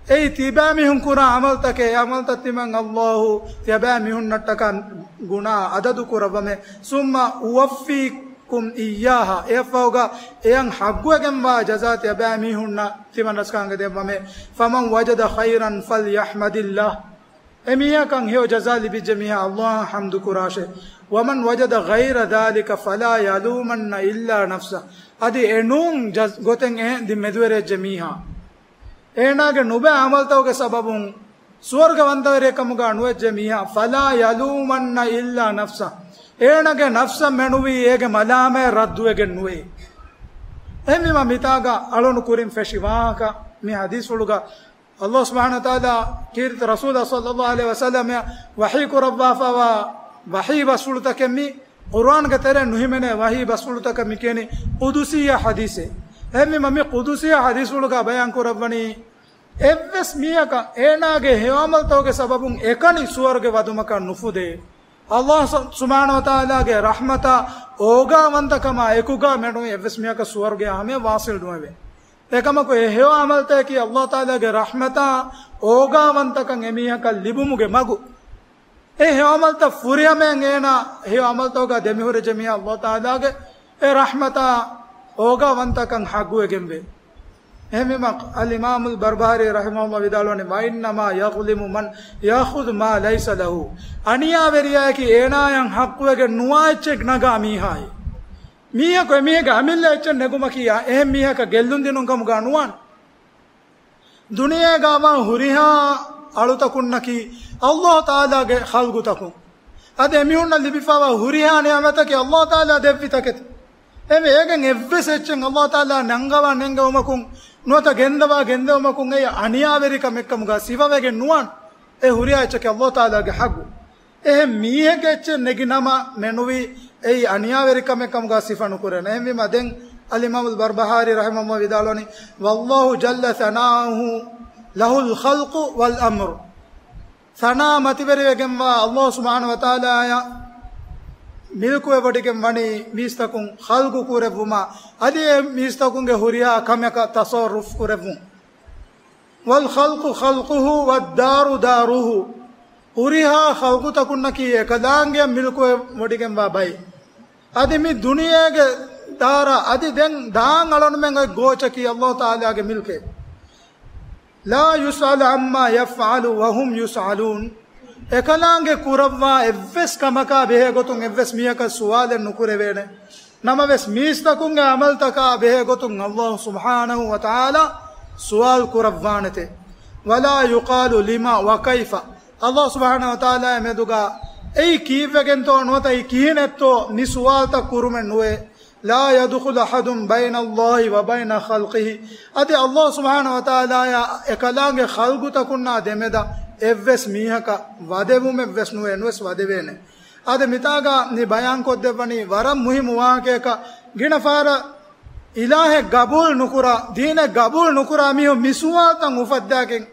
އެއީ ތިބާމީހުން ކުރާ ޢަމަލުތަކެއް، އެ ޢަމަލުތައް ތިމަން އައްލާހު ތިޔަބައިމީހުންނަށްޓަކާ ގުނާ އަދަދު ކުރައްވަމޭ. ثم أوفيكم إياها، އެއަށްފަހުގަ އެއަށް ޙައްޤުވެގެންވާ ޖަޒާ ތިޔަބައިމީހުންނަށް ތިމަން ރަސްކާނގެ ދެއްވަމޭ. فمن وجد خيرا فليحمد الله، އެ މީހަކަށް ހެޔޮ ޖަޒާ ލިބިއްޖެ މީހާ އައްލާހަށް ޙަމްދު ކުރާށޭ. ومن وجد غير ذلك فلا يلومن إلا نفسه، އަދި އެނޫން ޖަޒް-، ގޮތެއް އެހެން ދި މެދުވެރިވެއްޖެ މީހާ އޭނާގެ ނުބައި ޢަމަލުތަކުގެ ސަބަބުން ސުވަރުގެ ވަންތަވެރިއެއް ކަމުގަ ނުވެއްޖެ މީހާ، فلا يلومن إلا نفسه، އޭނާގެ ނަފްސަށް މެނުވީ އޭގެ މަލާމާތް ރައްދުވެގެން ނުވޭ. އެހެންވީމަ މިތާގަ އަޅުނު ކުރިން ފެށި ވާހަކަ މި ޙަދީޘްފުޅުގަ އައްލާހު ސުބްޙާނަހު ވަތަޢާލާ ކީރިތި ރަސޫލާ ޞައްލައްލާހު ޢަލައިހި ވަސައްލަމައަށް ވަޙީ ކުރައްވާފައިވާ ވަޙީ ބަސްފުޅުތަކެއް މި. ޤުރުއާންގެ ތެރޭ ނުހިމެނޭ ވަޙީ ބަސްފުޅުތަކަށް މި ކިޔަނީ ޤުދުސީ ޙަދީޘޭ. އެހެންވީމަ މި ޤުދުސީ ޙަދީޘްފުޅުގަ ބަޔާން ކުރައްވަނީ، އެއްވެސް މީހަކަށް އޭނާގެ ހެޔޮ ޢަމަލުތަކުގެ ސަބަބުން އެކަނި ސުވަރުގެ ވަދުމަކަށް ނުފުދޭ. އައްލާހު ސު-، ސުބްޙާނަހު ވަތަޢާލާގެ ރަޙްމަތާ އޯގާވަންތަކަމާ އެކުގަ މެނުވީ އެއްވެސް މީހަކަށް ސުވަރުގެ ހަމަޔަށް ވާޞިލް ނުވެވޭ. އެކަމަކު އެ ހެޔޮ ޢަމަލުތަކަކީ އައްލާހު ތަޢާލާގެ ރަޙްމަތާ އޯގާވަންތަކަން އެމީހަކަށް ލިބުމުގެ މަގު. އެ ހެޔޮ ޢަމަލުތައް ފުރިހަމައިން އޭނާ ހެޔޮ ޢަމަލުތަކުގަ ދެމިހުރެއްޖެ މީހާ އައްލާހު ތަޢާލާގެ އެ ރަޙްމަތާ އޯގާވަންތަކަން ޙައްޤުވެގެންވޭ. އެހެންވީމަ އަލްއިމާމުލް ބަރްބަހާރީ ރަޙިމަހުﷲ ވިދާޅުވަނީ، وإنما يظلم من يأخذ ما ليس له. އަނިޔާވެރިޔާއަކީ އޭނާއަށް ޙައްޤުވެގެން ނުވާ އެއްޗެއް ނަގާ މީހާއޭ. މީހަކު އެމީހެއްގެ އަމިއްލަ އެއްޗެއް ނެގުމަކީ އެހެން މީހަކަށް ގެއްލުން ދިނުން ކަމުގަ ނުވާނެ. ދުނިޔޭގަވާ ހުރިހާ އަޅުތަކުންނަކީ އައްލާހު ތަޢާލާގެ ޚަލްޤުތަކުން. އަދި އެމީހުންނަށް ލިބިފައިވާ ހުރިހާ ނިޢުމަތަކީ އައްލާހު ތަޢާލާ ދެއްވި ތަކެތި. އެމެ އޭގެން އެއްވެސް އެއްޗެއް އައްލާހު ތަޢާލާ ނަންގަވާ ނެންގެވުމަކުން ނުވަތަ ގެންދަވާ ގެންދެވުމަކުން އެއީ އަނިޔާވެރިކަމެއްކަމުގަ ސިފަވެގެން ނުވާނެ. އެ ހުރިހާ އެއްޗަކީ އައްލާހު ތަޢާލާގެ ޙައްޤު. އެހެން މީހެއްގެ އެއްޗެއް ނެގި ނަމަ މެނުވީ އެއީ އަނިޔާވެރިކަމެއް ކަމުގަ ސިފަ ނުކުރޭނެ. އެހެންވީމަ ދެން އަލްއިމާމުލް ބަރްބަހާރީ ރަޙިމަހުﷲ ވިދާޅުވަނީ، والله جل ثناؤه له الخلق والأمر. ސަނާ މަތިވެރިވެގެންވާ އައްލާހު ސުބްޙާނަހު ވަތަޢާލާއަށް މިލްކުވެވޮޑިގެން ވަނީ މީސްތަކުން ޚަލްޤު ކުރެއްވުމަށް، އަދި އެ މީސްތަކުންގެ ހުރިހާ ކަމަކަށް ތަޞައްރުފް ކުރެއްވުން. والخلق خلقه والدار داره. ހުރިހާ ޚަލްޤުތަކުންނަކީ އެކަލާނގެއަށް މިލްކުވެވޮޑިގެންވާ ބައެއް. އަދި މި ދުނިޔޭގެ ދާރަށް އަދި ދެން ދާން އަޅަނުމެންގެ ގޯޗަކީ އައްލާހު ތަޢާލާގެ މިލްކެއް. لا يسأل عما يفعل وهم يسألون. އެކަލާނގެ ކުރައްވާ އެއްވެސް ކަމަކާ ބެހޭގޮތުން އެއްވެސް މީހަކަށް ސުވާލެއް ނުކުރެވޭނެ. ނަމަވެސް މީސްތަކުންގެ ޢަމަލުތަކާ ބެހޭގޮތުން އައްލާހު ސުބްޙާނަހު ވަތަޢާލާ ސުވާލު ކުރައްވާނެތެ. ولا يقال لم وكيف. އައްލާހު ސުބްޙާނަހު ވަތަޢާލާގެ މެދުގަ އެއީ ކީއްވެގެންތޯ ނުވަތަ އެއީ ކިހިނެއްތޯ މި ސުވާލުތައް ކުރުމެއް ނުވޭ. لا يدخل أحد بين الله وبين خلقه. އަދި އައްލާހު ސުބްޙާނަހު ވަތަޢާލާއާ އެކަލާނގެ ޚަލްޤުތަކުންނާ ދެމެދަށް އެއްވެސް މީހަކަށް ވަދެވުމެއްވެސް ނުވޭ، ނުވެސް ވަދެވޭނެ. އަދި މިތާގަ މި ބަޔާންކޮށްދެއްވަނީ ވަރަށް މުހިއްމު ވާހަކަޔަކަށް. ގިނަ ފަހަރަށް އިލާހެއް ގަބޫލު ނުކުރާ، ދީނެއް ގަބޫލު ނުކުރާ މީހުން މި ސުވާލުތައް އުފައްދާގެން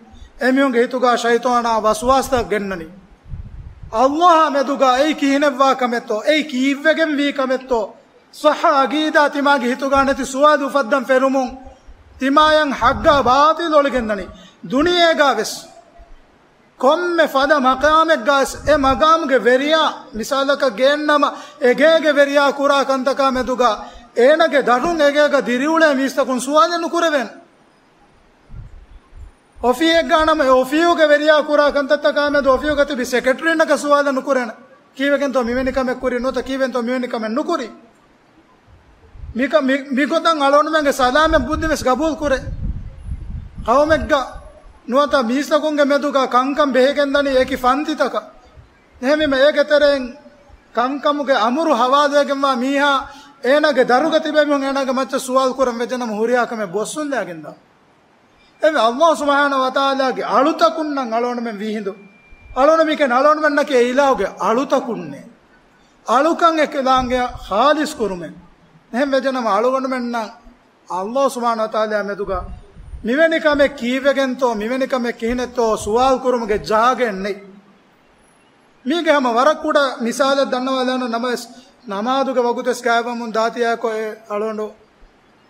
އެމީހުންގެ ހިތުގަ ޝައިޠާނާ ވަސްވާސްތައް ގެންނަނީ. އައްލާހާ މެދުގަ އެއީ ކިހިނެއްވާ ކަމެއްތޯ، އެއީ ކީއްވެގެން ވީ ކަމެއްތޯ، ޞައްޙަ ޢަޤީދާ ތިމާގެ ހިތުގަ ނެތި ސުވާލު އުފައްދަން ފެނުމުން، ތިމާޔަށް ޙައްޤާ ބާޠިލް އޮޅިގެންދަނީ. ދުނިޔޭގަ ވެސް ކޮންމެ ފަދަ މަޤާމެއްގަސް އެ މަޤާމުގެ ވެރިޔާ، މިސާލަކަށް ގެންނަމަ، އެ ގޭގެ ވެރިޔާ ކުރާ ކަންތަކާ މެދުގަ އޭނަގެ ދަށުން އެގޭގަ ދިރިއުޅޭ މީސްތަކުން ސުވާލެއް ނުކުރެވޭނެ. އޮފީހެއްގަ ނަމަ، އެ އޮފީހުގެ ވެރިޔާ ކުރާ ކަންތައްތަކާ މެދު އޮފީހުގަ ތިބި ސެކްރެޓަރީންނަކަށް ސުވާލެއް ނުކުރޭނެ. ކީއްވެގެންތޯ މިވެނި ކަމެއް ކުރީ ނުވަތަ ކީއްވެންތޯ މިވެނި ކަމެއް ނުކުރީ؟ މިކަ-، މި-، މިގޮތަށް އަޅުގަނޑުމެންގެ ސަލާމަތް ބުއްދި ވެސް ގަބޫލު ކުރޭ. ޤައުމެއްގަ ނުވަތަ މީސްތަކުންގެ މެދުގަ ކަންކަން ބެހިގެންދަނީ އެކި ފަންތިތަކަށް. އެހެންވީމަ އޭގެ ތެރެއިން ކަންކަމުގެ އަމުރު ހަވާލުވެގެންވާ މީހާ އޭނާގެ ދަށުގަ ތިބޭ މީހުން އޭނާގެ މައްޗަށް ސުވާލު ކުރަން ވެއްޖެނަމަ ހުރިހާ ކަމެއް ބޮއްސުންލައިގެންދާ. އެވެ، އަﷲ ސުބްޙާނަހޫ ވަތަޢާލާގެ އަޅުތަކުންނަށް އަޅުގަނޑުމެން ވީހިނދު. އަޅުގަނޑު މިކަން އަޅުގަނޑުމެންނަކީ އެ އިލާހުގެ އަޅުތަކުންނޭ. އަޅުކަން އެކަލާނގެއަށް ޚާލިޞް ކުރުމެއް. އެހެން ވެއްޖެނަމަ އަޅުގަނޑުމެންނަށް އަﷲ ސުބްޙާނަހޫ ވަތަޢާލާ މެދުގަ މިވެނި ކަމެއް ކީއްވެގެންތޯ، މިވެނި ކަމެއް ކިހިނެއްތޯ ސުވާލު ކުރުމުގެ ޖާގައެއް ނެތް. މީގެ ހަމަ ވަރަށް ކުޑަ މިސާލެއް ދަންނަވާލާނަން ނަމަވެސް، ނަމާދުގެ ވަގުތުވެސް ގާތްވަމުން ދާތީއާއެކު އެ އަޅުގަނޑު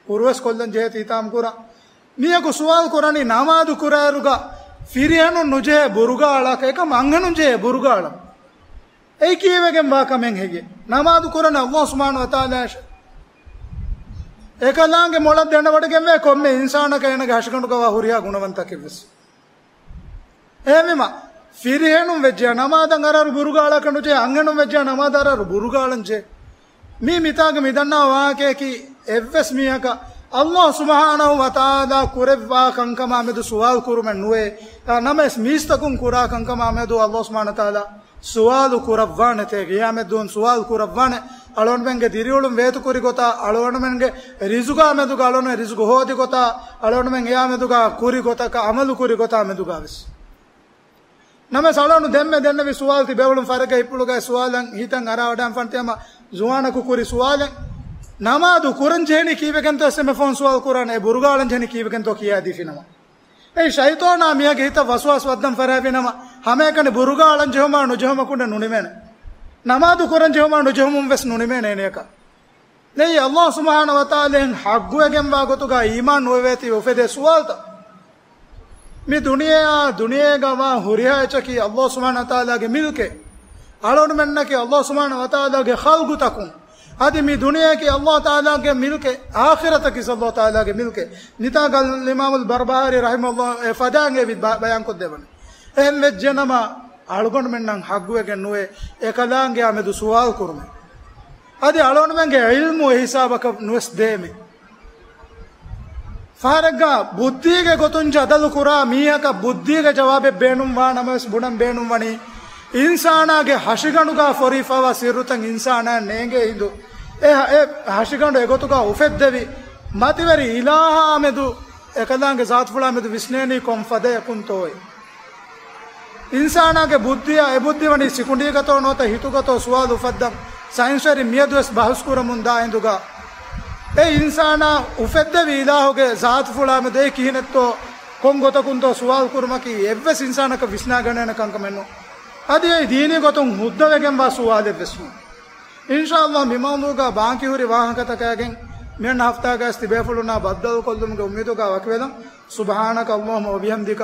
ކުރުވެސް ކޮށްލަން ޖެހޭ ތީތާމަ ކުރަން. މީހަކު ސުވާލު ކުރަނީ ނަމާދު ކުރާއިރުގަ ފިރިހެނުން ނުޖެހޭ ބުރުގާ އަޅާކަށް އެކަމަ އަންހެނުން ޖެހޭ ބުރުގާ އަޅަން. އެއީ ކީއްވެގެން ވާ ކަމެއް ހެއްޔޭ؟ ނަމާދު ކުރަނީ އަﷲ ސުބްޙާނަހޫ ވަތަޢާލާއަށޭ. އެކަލާނގެ މޮޅަށް ދެނެވޮޑިގެންވޭ ކޮންމެ އިންސާނަކަށް އޭނަގެ ހަށިގަނޑުގަވާ ހުރިހާ ގުނަވަންތަކެއްވެސް. އެހެންވީމަ، ފިރިހެނުން ވެއްޖެޔާ ނަމާދަށް އަރާއިރު ބުރުގާ އަޅާކަށް ނުޖެހޭ، އަންހެނުން ވެއްޖެޔާ ނަމާދަށް އަރާއިރު ބުރުގާ އަޅަން ޖެހޭ. މީ މިތާގަ މި ދަންނަވާ ވާހަކަޔަކީ، އެއްވެސް މީހަކަށް އަﷲ ސުބްޙާނަހޫ ވަތަޢާލާ ކުރެއްވާ ކަންކަމާ މެދު ސުވާލު ކުރުމެއް ނުވޭ. އާ، ނަމަވެސް މީސްތަކުން ކުރާ ކަންކަމާ މެދު އަﷲ ސުބްޙާނަހޫ ވަތަޢާލާ ސުވާލު ކުރައްވާނެތޭ، ގިޔާމަތްދުވަހުން ސުވާލު ކުރައްވާނެ. އަޅުގަނޑުމެންގެ ދިރިއުޅުން ވޭތުކުރި ގޮތާ، އަޅުގަނޑުމެންގެ ރިޒުގާ މެދުގަ، އަޅުގަނޑުމެން ރިޒުގު ހޯދި ގޮތާ، އަޅުގަނޑުމެން އެޔާ މެދުގަ ކުރި ގޮތަކަށް އަމަލު ކުރި ގޮތާ މެދުގަ ވެސް. ނަމަވެސް އަޅުގަނޑު ދެންމެ ދެންނެވި ސުވާލު ތިބޭފުޅުން ފަރެއްގަ ހިތްޕުޅުގައި ސުވާލަށް ހިތަށް އަރާވަޑައިފަންތި ހަމަ ޒުވާނަކު ކުރި ސުވާލެއް. ނަމާދު ކުރަން ޖެހެނީ ކީއްވެގެންތޯ އެންމެ ފަހުން ސުވާލު ކުރާނެ، އެ ބުރުގާ އަޅަން ޖެހެނީ ކީއްވެގެންތޯ ކިޔާދީފިނަމަ. އެއީ ޝައިޠާނާ މީހެއްގެ ހިތަށް ވަސްވާސް ވައްދަން ފަރާވިނަމަ، ހަމައެކަނި ބުރުގާ އަޅަން ޖެހުމާ ނުޖެހުމަކުންނެއް ނުނިމޭނެ. ނަމާދު ކުރަން ޖެހުމާ ނުޖެހުމުން ވެސް ނުނިމޭނެ އޭނަޔަކަށް. ދެން އަﷲ ސުބްޙާނަހޫ ވަތަޢާލާއަށް ޙައްޤުވެގެންވާ ގޮތުގަ އީމާން ނުވެވޭތީ އުފެދޭ ސުވާލުތައް. މި ދުނިޔެއާ، ދުނިޔޭގަ ވާ ހުރިހާ އެއްޗަކީ އަﷲ ސުބްޙާނަހޫ ވަތަޢާލާގެ މިލްކެއް. އަޅުގަނޑުމެންނަކީ އަﷲ ސުބްޙާނަހޫ ވަތަޢާލާގެ ޚަލްޤުތަކުން. އަދި މި ދުނިޔެއަކީ އަﷲ ތަޢާލާގެ މިލްކެއް، އާޚިރަތަކީ އަﷲ ތަޢާލާގެ މިލްކެއް. މިތާގަ އިމާމުލް ބަރްބަހާރީ ރަޙިމަހުﷲ އެ ފަދައިން އެ ބަ-، ބަޔާންކޮށްދެއްވަނީ. އެހެން ވެއްޖެނަމަ، އަޅުގަނޑުމެންނަށް ޙައްޤުވެގެން ނުވޭ އެކަލާނގެއާ މެދު ސުވާލު ކުރުމެއް. އަދި އަޅުގަނޑުމެންގެ ޢިލްމު އެ ހިސާބަކަށް ނުވެސް ދޭމެ. ފަހަރެއްގަ ބުއްދީގެ ގޮތުން ޖަދަލު ކުރާ މީހަކަށް ބުއްދީގެ ޖަވާބެއް ބޭނުންވާ ނަމަވެސް ބުނަން ބޭނުންވަނީ، އިންސާނާގެ ހަށިގަނޑުގަ ފޮރިފަވާ ސިއްރުތައް އިންސާނާއަށް ނޭނގޭ ހިނދު، އެ ހަ-، އެ ހަށިގަނޑު އެގޮތުގަ އުފެއްދެވި، މަތިވެރި އިލާހާ މެދު އެކަލާނގެ ޒާތުފުޅާ މެދު ވިސްނޭނީ ކޮން ފަދަޔަކުންތޯއޭ؟ އިންސާނާގެ ބުއްދިއާ އެ ބުއްދި ވަނީ ސިކުނޑީގަތޯ ނުވަތަ ހިތުގަތޯ ސުވާލު އުފައްދަން ސައިންސްވެރިން މިއަދުވެސް ބަހުސް ކުރަމުން ދާ އިނދުގަ، އެ އިންސާނާ އުފެއްދެވި އިލާހުގެ ޒާތުފުޅާ މެދު އެ ކިހިނެއްތޯ ކޮން ގޮތަކުންތޯ ސުވާލު ކުރުމަކީ އެއްވެސް އިންސާނަކަށް ވިސްނާގަނެވޭނެ ކަންކަމެއް ނޫން. އަދި އެ ދީނީ ގޮތުން ހުއްދަވެގެންވާ ސުވާލެއްވެސް ނޫން. އިންޝާﷲ މި މައުޟޫގަ ބާކީ ހުރި ވާހަކަތަކާގެން މިއަންނަ ހަފްތާގައި ތިބޭފުޅުންނާ ބައްދަލުކޮށްލުމުގެ އުއްމީދުގަ ވަކިވެލަން. سبحانك اللهم وبحمدك،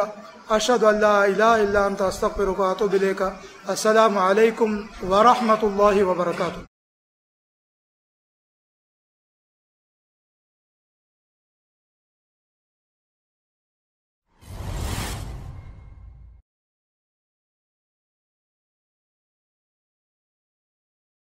أشهد أن لا إله إلا أنت، أستغفرك وأتوب إليك. السلام عليكم ورحمة الله وبركاته.